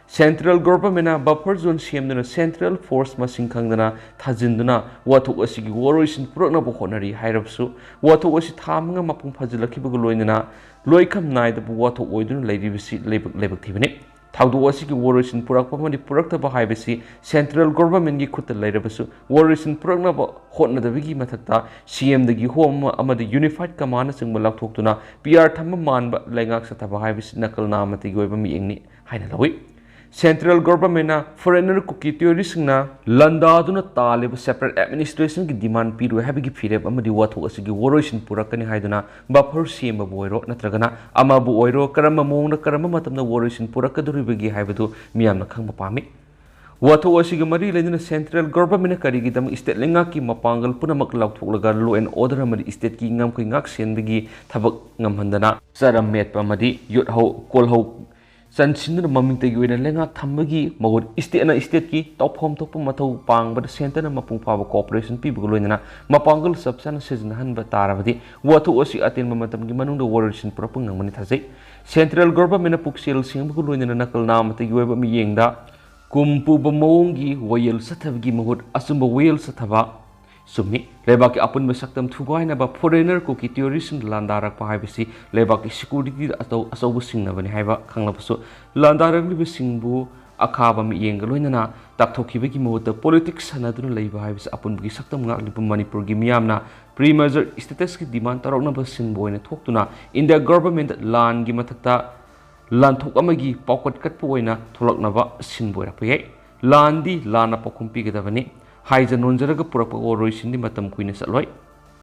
Central governmentꯅ buffer zone ꯁꯦꯝꯗꯨꯅ central force ꯃꯁꯤꯡ ꯈꯪꯗꯅ ꯊꯥꯖꯤꯟꯗꯨꯅ ꯋꯥꯊꯣꯛ ꯑꯁꯤꯒꯤ ꯋꯥꯔꯣꯏꯁꯤꯟ ꯄꯨꯔꯛꯅꯕ ꯍꯣꯠꯅꯔꯤ ꯍꯥꯏꯔꯕꯁꯨ, ꯋꯥꯊꯣꯛ ꯑꯁꯤ ꯊꯥ ꯃꯉꯥ ꯃꯄꯨꯡ ꯐꯥꯖꯤꯜꯂꯛꯈꯤꯕꯒ ꯂꯣꯏꯅꯅ ꯂꯣꯏꯈꯝ ꯅꯥꯏꯗꯕ ꯋꯥꯊꯣꯛ ꯑꯣꯏꯗꯨꯅ ꯂꯩꯔꯤꯕꯁꯤ ꯂꯥꯏꯕꯛ, ꯂꯥꯏꯕꯛ ꯊꯤꯕꯅꯤ꯫ ꯊꯧꯗꯣꯛ ꯑꯁꯤꯒꯤ ꯋꯥꯔꯣꯏꯁꯤꯟ ꯄꯨꯔꯛꯄ ꯑꯃꯗꯤ ꯄꯨꯔꯛꯇꯕ ꯍꯥꯏꯕꯁꯤ central government ꯀꯤ ꯈꯨꯠꯇ ꯂꯩꯔꯕꯁꯨ, ꯋꯥꯔꯣꯏꯁꯤꯟ ꯄꯨꯔꯛꯅꯕ ꯍꯣꯠꯅꯗꯕꯒꯤ ꯃꯊꯛꯇ C M ꯗꯒꯤ ꯍꯣꯝ ꯑꯃꯗꯤ unified command ꯅꯆꯤꯡꯕ ꯂꯥꯎꯊꯣꯛꯇꯨꯅ P R ꯊꯝꯕ ꯃꯥꯟꯕ ꯂꯩꯉꯥꯛ ꯆꯠꯊꯕ ꯍꯥꯏꯕꯁꯤ ꯅꯀꯜ ꯅꯥꯃꯇꯒꯤ ꯑꯣꯏꯕ ꯃꯤꯠꯌꯦꯡꯅꯤ ꯍꯥꯏꯅ ꯂꯧꯏ꯫ Central government ꯅ foreigner ꯀꯨꯀꯤ terrorist ꯁꯤꯡꯅ ꯂꯥꯟꯗꯥꯗꯨꯅ ꯇꯥꯜꯂꯤꯕ separate administration ꯒꯤ demand ꯄꯤꯔꯣꯏ ꯍꯥꯏꯕꯒꯤ ꯐꯤꯔꯦꯞ ꯑꯃꯗꯤ ꯋꯥꯊꯣꯛ ꯑꯁꯤꯒꯤ ꯋꯥꯔꯣꯏꯁꯤꯟ ꯄꯨꯔꯛꯀꯅꯤ ꯍꯥꯏꯗꯨꯅ buffer ꯁꯦꯝꯕꯕꯨ ꯑꯣꯏꯔꯣ, ꯅꯠꯇ꯭ꯔꯒꯅ ꯑꯃꯕꯨ ꯑꯣꯏꯔꯣ, ꯀꯔꯝꯕ ꯃꯑꯣꯡꯗ, ꯀꯔꯝꯕ ꯃꯇꯝꯗ ꯋꯥꯔꯣꯏꯁꯤꯟ ꯄꯨꯔꯛꯀꯗꯧꯔꯤꯕꯒꯦ ꯍꯥꯏꯕꯗꯨ ꯃꯤꯌꯥꯝꯅ ꯈꯪꯕ ꯄꯥꯝꯃꯤ꯫ ꯋꯥꯊꯣꯛ ꯑꯁꯤꯒ ꯃꯔꯤ ꯂꯩꯅꯅ central government ꯅ ꯀꯔꯤꯒꯤꯗꯃꯛ state ꯂꯩꯉꯥꯛꯀꯤ ꯃꯄꯥꯡꯒꯜ ꯄꯨꯝꯅꯃꯛ ꯂꯥꯎꯊꯣꯛꯂꯒ law and order ꯑꯃꯗꯤ state ꯀꯤ ꯉꯝꯈꯩ ꯉꯥꯛ ꯁꯦꯟꯕꯒꯤ ꯊꯕꯛ ꯉꯝꯍꯟꯗꯅ ꯆꯔꯝ ꯃꯦꯠꯄ ꯑꯃꯗꯤ ꯌꯣꯠꯍꯧ ꯀꯣꯜꯍꯧ ꯆꯟꯁꯤꯟꯗꯨꯅ ꯃꯃꯤꯡꯇꯒꯤ ꯑꯣꯏꯅ ꯂꯩꯉꯥꯛ ꯊꯝꯕꯒꯤ ꯃꯍꯨꯠ state ꯅ state ꯀꯤ ꯇꯧꯐꯝ ꯊꯣꯛꯄ ꯃꯊꯧ ꯄꯥꯡꯕꯗ centre ꯅ ꯃꯄꯨꯡ ꯐꯥꯕ cooperation ꯄꯤꯕꯒ ꯂꯣꯏꯅꯅ ꯃꯄꯥꯡꯒꯜ ꯆꯞ ꯆꯥꯅ ꯁꯤꯖꯤꯟꯅꯍꯟꯕ ꯇꯥꯔꯕꯗꯤ ꯋꯥꯊꯣꯛ ꯑꯁꯤ ꯑꯇꯦꯟꯕ ꯃꯇꯝꯒꯤ ꯃꯅꯨꯡꯗ ꯋꯥꯔꯣꯏꯁꯤꯟ ꯄꯨꯔꯛꯄ ꯉꯝꯒꯅꯤ ꯊꯥꯖꯩ꯫ Central government ꯅ ꯄꯨꯛꯆꯦꯜ ꯁꯦꯡꯕꯒ ꯂꯣꯏꯅꯅ ꯅꯀꯜ ꯅꯥꯃꯇꯒꯤ ꯑꯣꯏꯕ ꯃꯤꯠꯌꯦꯡꯗ ꯀꯨꯝ ꯄꯨꯕ ꯃꯑꯣꯡꯒꯤ ꯋꯥꯌꯦꯜ ꯆꯠꯊꯕꯒꯤ ꯃꯍꯨꯠ ꯑꯆꯨꯝꯕ ꯋꯥꯌꯦꯜ ꯆꯠꯊꯕ ꯆꯨꯝꯃꯤ꯫ ꯂꯩꯕꯥꯛꯀꯤ ꯑꯄꯨꯟꯕ ꯁꯛꯇꯝ ꯊꯨꯒꯥꯏꯅꯕ foreigner ꯀꯨꯀꯤ terrorist ꯁꯤꯡꯅ ꯂꯥꯟꯗꯥꯔꯛꯄ ꯍꯥꯏꯕꯁꯤ ꯂꯩꯕꯥꯛꯀꯤ security ꯗ ꯑꯆꯧ-, ꯑꯆꯧꯕ ꯁꯤꯡꯅꯕꯅꯤ ꯍꯥꯏꯕ ꯈꯪꯂꯕꯁꯨ, ꯂꯥꯟꯗꯥꯔꯛꯂꯤꯕꯁꯤꯡꯕꯨ ꯑꯈꯥꯕ ꯃꯤꯠꯌꯦꯡꯒ ꯂꯣꯏꯅꯅ ꯇꯥꯛꯊꯣꯛꯈꯤꯕꯒꯤ ꯃꯍꯨꯠꯇ politics ꯁꯥꯟꯅꯗꯨꯅ ꯂꯩꯕ ꯍꯥꯏꯕꯁꯤ ꯑꯄꯨꯟꯕꯒꯤ ꯁꯛꯇꯝ ꯉꯥꯛꯂꯤꯕ ꯃꯅꯤꯄꯨꯔꯒꯤ ꯃꯤꯌꯥꯝꯅ pre-merger status ꯀꯤ demand ꯇꯧꯔꯛꯅꯕ ꯁꯤꯟꯕ ꯑꯣꯏꯅ ꯊꯣꯛꯇꯨꯅ India government ꯂꯥꯟꯒꯤ ꯃꯊꯛꯇ ꯂꯥꯟꯊꯣꯛ ꯑꯃꯒꯤ ꯄꯥꯎꯀꯠ ꯀꯠꯄ ꯑꯣꯏꯅ ꯊꯣꯛꯂꯛꯅꯕ ꯁꯤꯟꯕ ꯑꯣꯏꯔꯛꯄ ꯌꯥꯏ꯫ ꯂꯥꯟꯗꯤ ꯂꯥꯟꯅ ꯄꯥꯎꯈꯨꯝ ꯄꯤꯒꯗꯕꯅꯤ꯫ ꯍꯥꯏꯖ ꯅꯣꯟꯖꯔꯒ ꯄꯨꯔꯛꯄ ꯋꯥꯔꯣꯏꯁꯤꯟꯗꯤ ꯃꯇꯝ ꯀꯨꯏꯅ ꯆꯠꯂꯣꯏ꯫